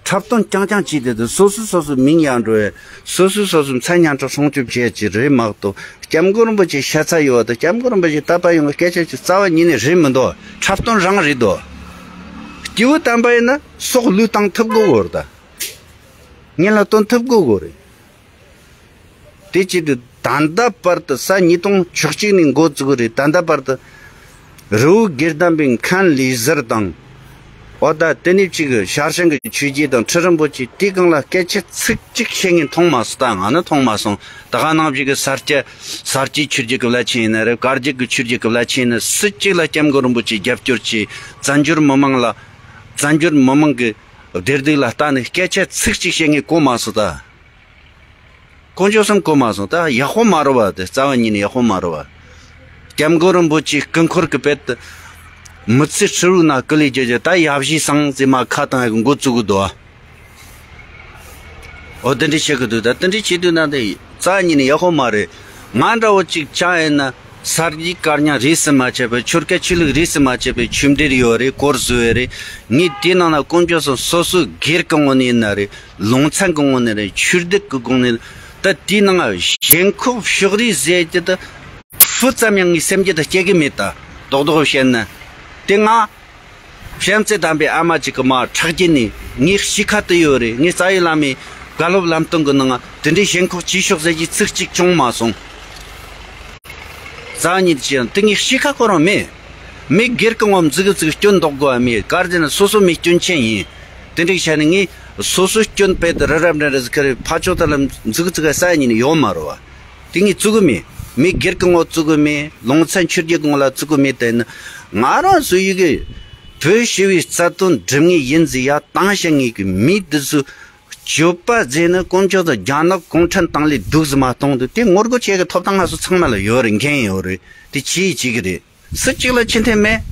འཁྲབ་སྟོན་རྐྱང་རྐྱང་བྱས་ཏེ། དེ་སོ་སོ་སོ་སོའི་མིང་ཡར་འགྲོ་བས། སོ་སོ་སོ་སོའི་མཚན་སྙན་གྲགས་སྲུང་སྐྱོབ་བྱེད་ཀྱི་རེད་མ་གཏོགས། སྐྱབས་མགོན་རིན་པོ་ཆེ་ཤ་ཚ་ཡོད་པ་དང་སྐྱབས་མགོན་རིན་པོ་ཆེ་དད་པ་ཡོད་པའི་སྐད་ཆ་ཅིག་རྩ་བ་ཉིད་ནས་རེད་མི་འདུག་འཁྲབ་སྟོན་རང་རེད་འདུག་སྐྱེས་བུ་དམ་པ་ཡིན་ན་སྲོག་བློས་བཏང་ཐུབ་དགོས་གོ་རེད་ད། ངན་ལ་སྟོན་ཐུབ་དགོས་གོ་རེད། དེ་བྱེད་དུས་ད་ལྟ་བར་དུ་ས་ཉིས་སྟོང་བཅུ་གཅིག་ནས་འགོ་བཙུགས་རེད། ད་ལྟ་བར་དུ་རི་བོ་དགེ་ལྡན་པའི་མཁན་ལས་ཟུར་དང་། འོ་ད་དེ་ནས་གཅིག་ཤར་བྱང་གི་ཆོས་བརྒྱུད་དང་ཁྲི་རིན་པོ་ཆེ་དེའི་སྒང་ལ་སྐད་ཆ་ཚིག་གཅིག་བཤད་མཁན་མཐོང་མ་སོང་། ད་ང་ནི་མཐོང་མ་སོང་། ད་ག་ནང་བཞིན་གྱི་ས་སྐྱ་ས་སྐྱའི་ཆོས་བརྒྱུད་ཀྱི་བླ་ཆེན་ཡིན་ན་རེད། བཀའ་བརྒྱུད་ཀྱི་ཆོས་བརྒྱུད་ཀྱི་བླ་ཆེན་ཡིན་ན། སུ་གཅིག་ལ་སྐྱབས་མགོན་རིན་པོ་ཆེ་རྒྱབ་སྐྱོར་བྱས། བཙན་བྱོལ་མི་མང་ལ། བཙན་བྱོལ་མི་མང་གི་བདེ་སྡུག་ལ་ལྟ་ནས་སྐད་ཆ་ཚིག་གཅིག་བཤད་མཁན་གོ་མ་སོང་ད། དཀོན་མཆོག་གསུམ་གོ་མ་སོང་། ད་ཡག་པོ་མ་རེད་བ། དེ་རྩ་བ་ཉིད་ནས་ཡག་པོ་མ་རེད་བ། སྐྱབས་མགོན་རིན་པོ་ཆེའི་སྐུ་འཁོར་གྱི་དཔེ་དེ་མི་ཚེ་ཧྲིལ་བོའི་ནང་སྐུ་ལས་བསྐྱལ་རྒྱུ་ད་ཡབ་གཞིས་སང་ཟེར་མ་ཁ་བཏང་ཡག་འགོ་བཙུགས་གི་འདུག་འོ་དེ་འདྲ་བྱེད་གི་འདུག་ད་དེ་འདྲ་བྱེད་དུས་ན་དེ་རྩ་བ་ཉིད་ནས་ཡག་པོ་མ་རེད། ང་འདྲ་བོ་གཅིག་ཅང་ཡིན་ན། ས་དགེ་བཀའ་རྙིང་རིས་སུ་མ་ཆད་པའི། ཆོལ་ཁ་ཆོས་ལུགས་རིས་སུ་མ་ཆད་པའི་ཆོས་འབྲེལ་ཡོད་རེད། སྐོར་བཟོས་ཡོད་རེད། ངས་དེའི་ནང་ན་དཀོན་མཆོག་གསུམ་སོ་སོའི་སྒེར་གྱི་ངོས་ནས་ཡིན་ན་རེད། ལུང་ཚན་གྱི་ངོས་ནས་རེད། ཆོས་སྡེ་གི་སྒང་ནས། ད་དེའི་ནང་ཞེན་ཁོག་ཕྱོགས་རིས་ཟེར་གྱི་ད་སུ་ཙམ་ཡང་ངའི་སེམས་རྒྱུད་དུ་སྐྱེ་གི་མེད་ད། རྡོག་རྡོག་བཤད་ན། དེ་ང་བྱམས་བརྩེ་ལྡན་པའི་ཨ་མ་གཅིག་གི་མ་ཁྲག་རྒྱུད་ནས་ངའི་གཤིས་ཁ་དུ་ཡོད་རེད། ངའི་རྩ་བའི་བླ་མའི་བཀའ་སློབ་ལམ་སྟོན་གྱི་ནང་དེ་འདྲའི་ཞེན་ཁོག་བྱེད་ཤོག་ཟེར་གྱི་ཚིག་གཅིག་བྱུང་མ་སོང་། རྩ་བ་ཉིད་ཀྱི་དེ་ངའི་གཤིས་ཁ་ཁོ་རང་མེད། མི་སྒེར་གྱི་ངོ་མ་ཙིག་གེ་ཙིག་གེ་སྐྱོན་འདོགས་དགོས་པ་མེད། ག་རེ་ཟེར་ན་སོ་སོ་མི་སྐྱོན་ཅན་ཡིན། དེ་འདྲ་བྱས་ནས་ངས་སོ་སོ་སྐྱོན་དཔེ་དེ་རི་རབ་འདྲ་འདྲ་ཟིག་ཁ་རེ་ཕར་ཕྱོགས་དེ་ལ་ཙིག་གེ་ཙིག་གེ་རྩ་བ་ཉིད་ནས་ཡོད་མ་རེད་བ། དེ་ངས་བཙུགས་གི་མེད། མི་སྒེར་གྱི་ངོ་བཙུགས་གི་མེད། ལུང་ཚན་ཆོས་བརྒྱུད་ཀྱི་ངོ་ལ་བཙུགས་གི་མེད། དེ་ནི་ང་རང་ཚོ་ཡི་གེ་བོད་ཞི་བའི་རྩ་དོན་སྒྲུབ་ངེས་ཡིན་ཟེར་ཡ་བཏང་བཞག་ངེས་ཀྱི་མི་འདི་ཚོ། སྤྱོད་པ་ཟེར་ནི་དཀོན་མཆོག་དང་རྒྱ་ནག་གུང་ཁྲན་ཏང་ལས་སྡུག་ཟིག་མ་གཏོང་འདུག་དེ་ངོ་རྒོལ་བྱེད་ཀྱི་ཐོབ་ཐང་ང་ཚོ་ཚང་མ་ལ་ཡོད་རེད། འགན་ཡོད་རེད། དེ་བྱེད་བྱེད་ཀྱི་རེད། སུ་གཅིག་ལ་ཕྱི་འཐེན་མེད།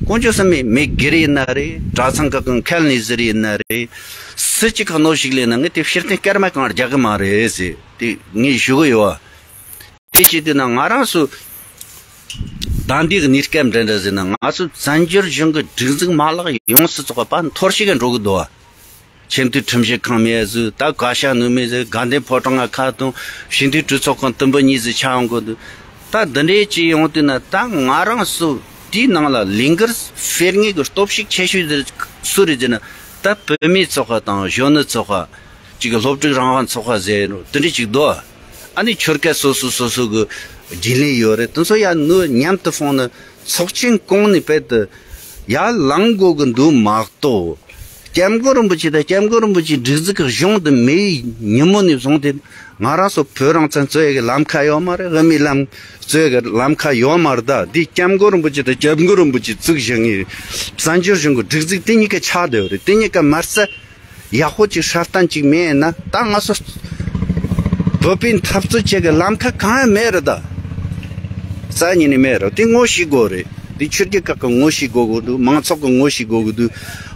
དཀོན་མཆོག་གསུམ་མེད། མི་སྒེར་ཡིན་ན་རེད། གྲྭ་ཚང་ཁག་གི་མཁན་ནི་ཟུར་ཡིན་ན་རེད། སུ་གཅིག་ག་གནོན་ཤུགས་ལས་ན་ངས་དེ་ཕྱིར་འཐེན་སྐར་མ་གང་རྒྱག་གི་མ་རེད་ཟེར་དེ་ངས་ཞུ་གི་ཡོད། དེ་བྱེད་དུས་ན་ང་རང་ཚོ་ད་འདི་གི་གནས་སྐབས་འདྲ་འདྲ་ཟེར་ན་ང་ཚོ་བཙན་བྱོལ་གཞུང་གི་སྒྲིག་འཛུགས་མ་ལག་ཡོངས་སུ་རྫོགས་པ་འཐོར་ཞིག་ག་འགྲོ་གི་འདུག་ཆེས་མཐོའི་ཁྲིམས་ཞིབ་ཁང་མེད་ཟིག་ད་བཀའ་ཤག་ནུབ་མེད་ཟིག་དགའ་ལྡན་ཕོ་བྲང་ང་ཁ་བཏང་། ཞི་མཐུན་གྲོས་ཚོགས་ཁང་དུམ་བུ་གཉིས་ཟིག་ཆགས་འོང་གི་འདུག་ད་འདི་འདྲའི་ཅིག་ཡོང་དུས་ན་ད་ང་རང་ཚོ་དེའི་ནང་ལ་ལས་འགུལ་སྤེལ་ངེས་ཀྱི་སྟོབས་ཤུགས་ཆེ་ཤོས་དེ་སུ་རེད་ཟེར་ན། ད་བུད་མེད་ཚོགས་པ་དང་གཞོན་ནུ་ཚོགས་པ། གཅིག་གི་སློབ་ཕྲུག་རང་དབང་ཚོགས་པ་ཟེར་རོ་དེ་འདྲ་ཅིག་འདུག་ཨ་ནི་ཆོལ་ཁ་སོ་སོ་སོ་སོ་གི་རྒྱུན་ལས་ཡོད་རེད། དེ་ཚོ་ཡར་ནུབ་མཉམ་དུ་སྤུངས་ནས་ཚོགས་ཆེན་བསྐོང་ནས་དཔེ་དེ་ཡར་ལངས་དགོས་གི་འདུག་མ་གཏོགས། སྐྱབས་མགོན་རིན་པོ་ཆེ་དང་སྐྱབས་མགོན་རིན་པོ་ཆེའི་སྒྲིག་འཛུགས་ཀྱི་གཞུང་དེ་མེད་ཉིན་མོ་ནས་བཟུང་སྟེ་ང་རང་ཚོ་བོད་རང་བཙན་རྩོད་ཡག་གི་ལམ་ཁ་ཡོད་མ་རེད། དབུ་མའི་ལམ་རྩོད་ཡག་གི་ལམ་ཁ་ཡོད་མ་རེད། ད་འདི་སྐྱབས་མགོན་རིན་པོ་ཆེ་དང་སྐྱབས་མགོན་རིན་པོ་ཆེ་བཙུགས་བཞག་ངེས་བཙན་བྱོལ་གཞུང་གི་སྒྲིག་འཛུགས་དེ་གཉིས་ཀ་ཆགས་བསྡད་ཡོད་རེད། དེ་གཉིས་ཀ་མ་རྩ་ཡག་པོ་ཅིག་སྲ་བརྟན་ཅིག་མེད་ན་ད་ང་ཚོ་བོད་པའི་འཐབ་རྩོད་བྱེད་ཀྱི་ལམ་ཁ་གང་ཡང་མེད་རེད་ད། རྩ་ཉིད་ནས་མེད་རེད། དེ་ངོ་ཤེས་དགོས་རེད། དེ་ཆོས་བརྒྱུད་ཁག་གི་ངོ་ཤེས་དགོས་གི་འདུག་མང་ཚོགས་ཀྱི་ངོ་ཤེས་དགོས་གི་འདུག་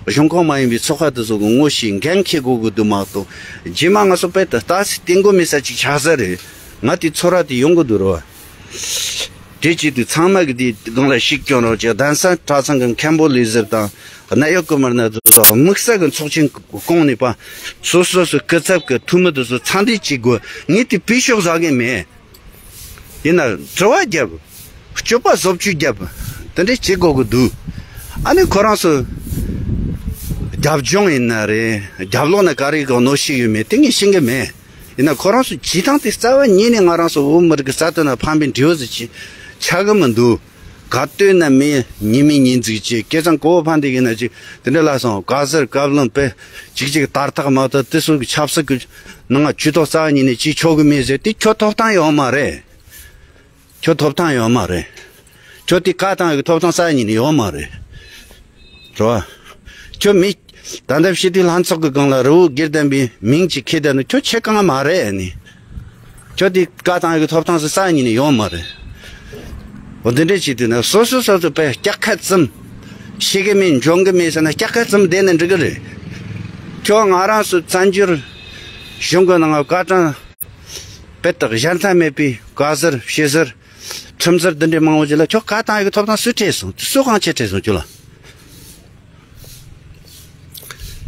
གཞུང་ཁོངས་མ་ཡིན་པའི་ཚོགས་པ་དེ་ཚོ་གི་ངོ་ཤེས་འགན་འཁྱེར་དགོས་གི་འདུག་མ་གཏོགས་རྗེས་མ་ང་ཚོ་དཔེ་དེ་ལྟ་སི་སྟེང་གོ་མི་ས་ཅིག་ཆགས་ས་རེད། ང་དེ་ཚོར་བ་དེ་ཡོང་གི་འདུག་རོ། དེ་བྱེད་དུས་ཚང་མ་གི་དེ་སྒང་ལ་ཤུགས་སྐྱོན་རོགས་བྱེད། གདན་ས་གྲྭ་ཚང་གི་མཁན་པོ་ལས་ཟུར་དང་གནད་ཡོད་བཀའ་མོལ་ན་དུ་དམིགས་བསལ་གྱི་ཚོགས་ཆེན་བསྐོངས་ནས་པ་སོ་སོ་སོ་སྐུ་ཚབ་ཀྱི་འཐུས་མི་དུ་སོ་ཚང་འདི་བྱེད་དགོས། ངས་དེ་བེད་ཤོག་ཟ་གི་མེད། ཡིན་ན་དྲི་བ་རྒྱབ། སྤྱོད་པ་བཟོ་བཅོས་རྒྱབ། དེ་འདྲས་བྱེད་དགོས་ཀྱི་འདུག་ཨ་ནི་ཁོ་རང་ཚོ་རྒྱབ་ལྗོངས་ཡིན་ན་རེད། རྒྱབ་ལོགས་ན་ག་རེ་གི་གནོན་ཤུགས་ཡོད་མེད་དེ་ངས་ཤེས་ཀྱི་མེད། ཡིན་ན་ཁོ་རང་ཚོ་བྱེད་སྟངས་དེ་རྩ་བ་ཉིད་ནས་ང་རང་ཚོ་བོད་མི་རིགས་ཀྱི་རྩ་དོན་ལ་ཕན་པའི་འབྲས་བུ་ཟིག་ཅིག་ཆགས་ཀྱི་མི་འདུག་ག་དུས་ན་མི་ཉི་མི་ཉིན་ཟིག་ཅིག་སྐལ་བཟང་གོ་བོ་ཕན་བདེ་གི་ན་ཅིག་དེ་འདྲ་ལ་སོང་བཀའ་ཟུར་བཀའ་བློན་དཔེ་ཅིག་ཅིག་དར་ཐག་མ་ཐག་དེ་ཚོ་གི་ཆབ་སྲིད་ཀྱི་ནང་ང་ཇུས་གཏོགས་རྩ་བ་ཉིད་ནས་ཅིག་ཆོག་གི་མེད་ཟེར་དེ་ཁྱོད་ཐོབ་ཐང་ཡོད་མ་རེད། ཁྱོད་ཐོབ་ཐང་ཡོད་མ་རེད། ཁྱོད་དེ་བཀའ་བཏང་ཡོད་ཐོབ་ཐང་རྩ་བ་ཉིད་ནས་ཡོད་མ་རེད། རེད་བ། ཁྱོད་མི་ད་ལྟ་སྤྱི་འཐུས་ལྷན་ཚོགས་ཀྱི་སྒང་ལ་རི་བོ་དགེ་ལྡན་པའི་མིང་ཅིག་ཁྱེར་བསྡད་ནས་ཁྱོད་ཆེ་གང་མ་རེད་ཨ་ནི། ཁྱོད་དེ་བཀའ་བཏང་ཡོད་ཐོབ་ཐང་རྩ་བ་ཉིད་ནས་ཡོད་མ་རེད། འོ་དེ་འདྲས་བྱེད་དུས་ན་སོ་སོ་སོ་སོ་དཔེ་སྐྱག་ཁ་བཙུམ། ཤེས་གི་མེད་འཇོན་གི་མེད་ཟེར་ན་སྐྱག་ཁ་བཙུམ་བསྡད་ན་འགྲིག་གི་རེད། ཁྱོད་ང་རང་ཚོ་བཙན་བྱོལ་གཞུང་གི་ནང་བཀའ་དྲིན་དཔེ་དག་གཞལ་མཐའ་མེད་པའི་བཀའ་ཟུར་ཕྱི་ཟུར་ཁྲིམས་ཟུར་འདི་འདྲའི་མང་བོ་ཅིག་ལ་ཁྱོད་བཀའ་བཏང་ཡོད་ཐོབ་ཐང་སུས་སྤྲད་སོང་། སུས་དབང་ཆ་སྤྲད་སོང་ཁྱོད་ལ།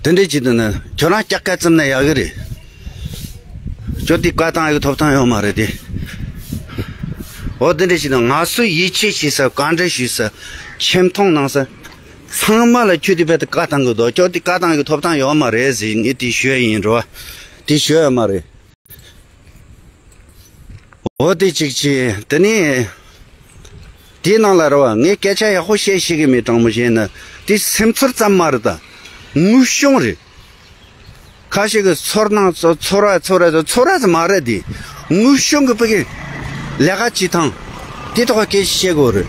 དེ་འདྲས་བྱེད་དུས་ན་ཁྱོད་རང་སྐྱག་ཁ་བཙུམ་ན་ཡག་གི་རེད། ཁྱོད་དེ་བཀའ་བཏང་ཡོད་ཐོབ་ཐང་ཡོད་མ་རེད་དེ། འོ་དེ་འདྲས་བྱེད་དུས་ང་ཚོས་ཡིད་ཆེས་བྱེད་ས་བཀའ་འདྲི་ཞུ་ས་ཆེ་མཐོང་གནང་ས་ཚང་མ་ལ་ཁྱོད་དེ་བས་དེ་བཀའ་བཏང་གི་འདུག་ཁྱོད་དེ་བཀའ་བཏང་ཡོད་ཐོབ་ཐང་ཡོད་མ་རེད་ཟེར་ངས་དེ་ཞུ་ཡ་ཡིན་རོ། དེ་ཞུ་ཡ་མ་རེད། འོ་དེ་གཅིག་བྱས་དེ་ནས་དེའི་ནང་ལ་རེད་བ། ངས་སྐད་ཆ་ཡག་པོ་བཤད་ཤེས་ཀྱི་མེད། དྲང་མོ་བཤད་ན་དེ་སེམས་ཚོར་ཙམ་མ་རེད་ད། དངོས་བྱུང་རེད། ཁ་ཤས་ཀྱི་ཚོར་སྣང་ཚོ་ཚོར་བ་ཚོར་བ་ཚོ་ཚོར་བ་ཙམ་མ་རེད་དེ། དངོས་བྱུང་གི་ཕ་གི་ལས་ཀ་བྱེད་སྟངས་དེ་ཐོག་སྐད་ཆ་བཤད་དགོས་རེད།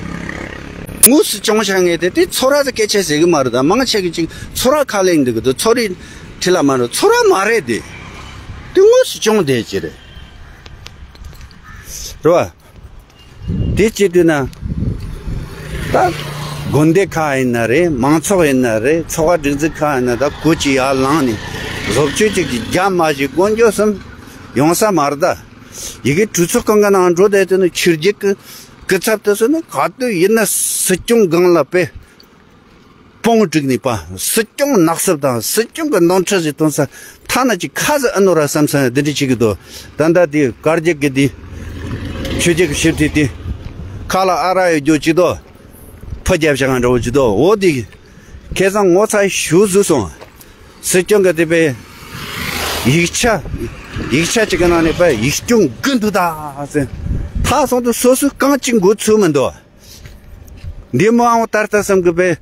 དངོས་སུ་བྱུང་བྱ་ངེས་དེ་དེ་ཚོར་བ་ཚོ་སྐད་ཆ་ཟེར་གི་མ་རེད་ད། མང་ཆེ་གི་ཅིག་ཚོར་བ་ཁ་ལེན་འདུག་གི་འདུག་ཚོར་རིག་ཁྲི་ལ་མ་རེད། ཚོར་བ་མ་རེད་དེ། དེ་དངོས་སུ་བྱུང་བསྡད་ཀྱི་རེད། རེད་བ། དེ་བྱེད་དུས་ན། ད། དགོན་སྡེ་ཁག་ཡིན་ན་རེད། མང་ཚོགས་ཡིན་ན་རེད། ཚོགས་པ་སྒྲིག་འཛུགས་ཁག་ཡིན་ན་ད་གོ་ཅི་ཡར་ལངས་ནས་བཟོ་བཅོས་ཅིག་གི་རྒྱ་མ་ཞིག་དཀོན་མཆོག་གསུམ་ཡོང་ས་མ་རེད་ད། ཡི་གེ་གྲོས་ཚོགས་ཁང་གི་ནང་འགྲོ་བསྡད་དུས་ན་ཆོས་བརྒྱུད་ཀྱི་སྐུ་ཚབ་དེ་ཚོ་ནི་ག་དུས་ཡིན་ན་སྲིད་སྐྱོང་སྒང་ལ་དཔེ། དཔུང་བསྒྲིགས་ནས་པ་སྲིད་སྐྱོང་ནག་སུབ་དང་སྲིད་སྐྱོང་གི་ནོར་འཁྲུལ་ཞིག་སྟོན་ས་ཐ་ན་ཅིག་ཁ་ཟིག་ཨ་ནོ་ར་བསམ་ས་འདི་འདྲ་བྱེད་ཀྱི་འདུག་ད་ལྟ་དེ་དཀར་རྒྱག་གི་དེ་ཆོས་རྒྱག་གི་ཞིབ་དེ་དེ་ཁ་ལ་ཨ་ར་ཡོད་རྒྱུ་ཅིག་དོ། ཕ་རྒྱབ་ཤ་ང་འདྲ་བོ་ཅིག་དོ། འོ་དེ་ཁེ་བཟང་ངོ་ཚ་ཞུ་བཟོས་སོང་། སྲིད་སྐྱོང་གི་དེ་པའི་ཡིག་ཆ་ཡིག་ཆ་ཅིག་གི་ནང་ནས་པའི་ཡིག་སྐྱོང་དགོས་འདུག་ད་ཟེར། ཐག་སོང་དུ་སོ་སོའི་རྐང་གཅིག་འགོ་ཚུགས་མི་འདུག་འདི་མ་འོངས་ད་ལྟ་བསམ་གི་པས།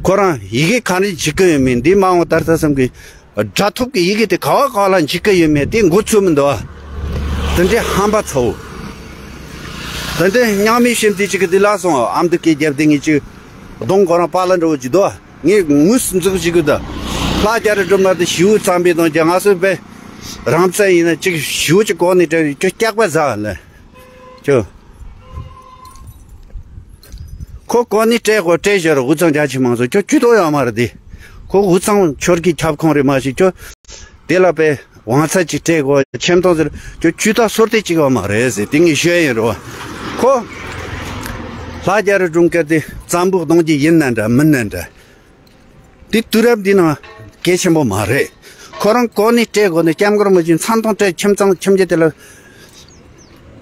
ཁོ་རང་ཡི་གེ་ག་རེ་འཇིག་གི་ཡོད་མེད། འདི་མ་འོངས་ད་ལྟ་བསམ་གི། སྒྲ་ཐོབ་ཀྱི་ཡི་གེ་དེ་ག་བ་ག་བ་ལ་འཇིག་གི་ཡོད་མེད་དེ་འགོ་ཚུགས་མི་འདུག་དེ་འདྲའི་ཧམ་པ་ཚ་བོ། དེ་འདྲའི་སྙིང་མི་ཤེས་དེ་ཅིག་གི་དེ་ལ་སོང་ཨམ་དུ་སྐད་རྒྱབ་དེ་ངེད་ཅིག་གདོང་ཁོ་རང་པཱ་ལགས་འདྲ་བོ་ཅིག་འདུག་ངས་ངུས་འཛུགས་ཅིག་གི་ད། ལྷ་རྒྱ་རི་སྒྲུང་མ་དེ་ཞིའུ་གཙང་པའི་དང་རྒྱ་ང་ཚོའི་པས། རང་བཙན་ཡིན་ན་ཅིག་ཞིའུ་ཅིག་གོ་ནས་དྲན་ཁྱོད་སྐྱག་པ་ཟ་ལ། ཁྱོད། ཁོ་གོ་ནི་སྤྲད་གོ་སྤྲད་ཞོར་དབུས་གཙང་རྒྱ་ཆེ་མང་ཚོགས་ཁྱོད་ཇུས་གཏོགས་ཡོད་མ་རེད་དེ། ཁོ་དབུས་གཙང་ཆོལ་ཁའི་ཁྱབ་ཁོངས་རེད་མ་ཤེས་ཁྱོད། དེ་ལ་པའི་དབང་ཚད་ཅིག་སྤྲད་གོ་ཆེམ་ཐོང་ཟེར་ཁྱོད་ཇུས་གཏོགས་སོར་དེ་ཅིག་ཡོད་མ་རེད་ཟེར་དེ་ངས་ཤོད་ཡིན་རོ། ཁོ། ལྷ་རྒྱ་རི་སྒྲུང་སྐད་དེ་བཙན་པོ་གདོང་གི་ཡིན་ན་འདྲ་མིན་ན་འདྲ། དེ་དུས་རབས་འདི་ནང་གལ་ཆེན་པོ་མ་རེད། ཁོ་རང་གོ་ནས་སྤྲད་དགོས་ནས་སྐྱབས་མགོན་རིན་པོ་ཆེ་མཚན་མཐོང་སྤྲད་ཁྱིམ་ཚང་ཁྱིམ་རྒྱུད་དེ་ལ་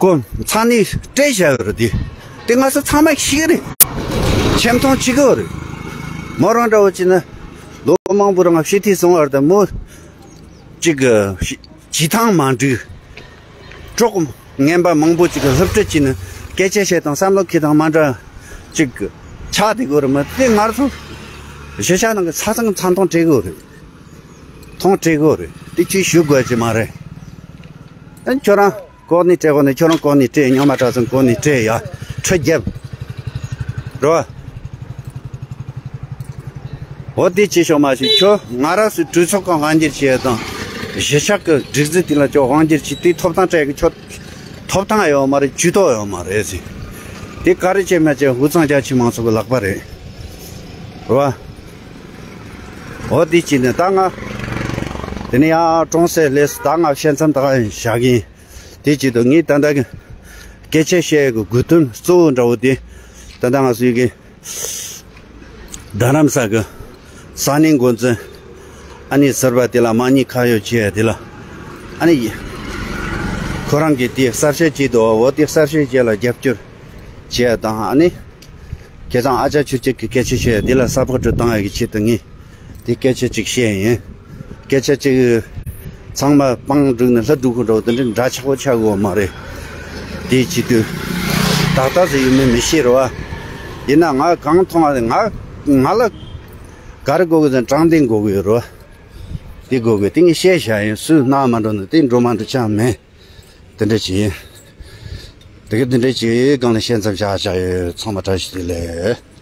གོ་མཚན་ནས་སྤྲད་བཞག་ཡོད་རེད་དེ། དེ་ང་ཚོ་ཚང་མ་ཤེས་ཀྱི་རེད། ཁྱིམ་ཚང་གཅིག་གི་རེད། མོ་རང་འདྲ་བོ་བྱས་ན་ལོ་མང་པོ་རིང་ཕྱི་ཐིག་སོང་བ་རེད་ད་མོ། གཅིག་གི་བྱེད་སྟངས་མ་འགྲིག་གྲོགས་ངན་པ་མང་པོ་ཅིག་གི་སློབ་ཁྲིད་བྱས་ནས་སྐད་ཆ་བཤད་སྟངས་བསམ་བློ་འཁྱེར་སྟངས་མ་འདྲ་ཅིག་ཆགས་བསྡད་ཡོད་རེད་མ་གཏོགས་ང་ཚོ་གཞིས་ཆགས་ནང་གི་ས་ཚང་མཚན་མཐོང་སྤྲད་ཡོད་རེད། མཐོང་སྤྲད་ཡོད་རེད་དེ་ཅིག་ཞུ་དགོས་ཀྱི་མ་རེད། ཨ་ཁྱོད་རང་གོ་ནས་སྤྲད་དགོས་ནས་ཁྱོད་རང་གོ་ནས་སྤྲད། རྙིང་མ་གྲྭ་ཚང་གོ་ནས་སྤྲད་ཡ་ཁྲི་རྒྱབ་རོ། འོ་དེ་ཅི་ཤོག་མ་ཞིག་ཁྱོད་ང་རང་ཚོའི་གྲོས་ཚོགས་ཀྱི་དབང་སྒྱུར་བྱེད་ཡ་དང་གཞིས་ཆགས་ཀྱི་སྒྲིག་འཛུགས་དེ་ལ་ཁྱོད་དབང་སྒྱུར་བྱེད་དུས་ཐོབ་ཐང་སྤྲད་གི་ཁྱོད་ཐོབ་ཐང་ཡོད་མ་རེད། ཇུས་གཏོགས་ཡོད་མ་རེད་ཟེར། དེ་ག་རེ་བྱས་མ་བྱས་དབུས་གཙང་རྒྱ་ཆེ་མང་ཚོགས་ཀྱི་ལག་པ་རེད། རེད་བ། འོ་དེ་ཅི་ནས་ད་ང་དེ་ནས་ཡང་གྲོང་གསེབ་སླེབས་སོང་། ད་ང་བཤད་མཚམས་ད་ག་བཞག་གི་ཡིན། དེ་བྱེད་དུས་ངས་ད་ལྟ་གི་ སྐད་ཆ་བཤད་ཡག་གི་དགོས་དོན་གཙོ་བོ་འདྲ་བོ་དེ། ད་ལྟ་ང་ཚོའི་གི་རྡ་རམ་ས་གི་ས་གནས་འགོ་འཛིན་ཨ་ནི་ཟུར་པ་དེ་ལ་དམག་ཉེས་ཁ་གཡོགས་བྱས་དེ་ལ། ཨ་ནི་ཁོ་རང་གིས་དེ་གསལ་བཤད་བྱས་འདུག་འོ་དེ་གསལ་བཤད་བྱས་ལ་རྒྱབ་སྐྱོར་བྱས་དང་། ཨ་ནི་ཁྱེད་ཚང་ཨ་ཅག་ཆོས་སྐྱིད་ཀྱི་སྐད་ཆ་བཤད་དེ་ལ་ས་ཕག་གྲུ་བཏང་ཡག་གི་ཆེད་དུ་ངས་དེ་སྐད་ཆ་ཅིག་བཤད་ཡིན། སྐད་ཆ་ཅིག་ཚང་མ་པང་བསྒྲིགས་ནས་ལྷ་སྒྲུག་གི་འགྲོ་དེ་འདྲའི་འདྲ་ཆགས་པོ་ཆགས་དགོས་མ་རེད། དེའི་ཆེད་དུ་ཏག་ཏག་ཟེར་ཡོད་མེད་མི་ཤེས་རོ། ཡིན་ན་ང་གང་མཐོང་བ་ང་ང་ལ་ག་རེ་དགོས་གི་ཟེར་ན་དྲང་བདེན་དགོས་གི་ཡོད་རོ། དེ་དགོས་གི་དེ་ངས་བཤད་བཞག་ཡིན། སུས་སྣང་མ་འགྲོ་ན་དེ་འགྲོ་མ་འགྲོ་ཆ་མེད། དེ་འདྲ་ཅིག་ཡིན། དེ་གི་དེ་འདྲ་ཅིག་སྒང་ལ་བཤད་མཚམས་བཞག་བཞག་ཡོད། ཚང་མ་བཀྲ་ཤིས་བདེ་ལེགས།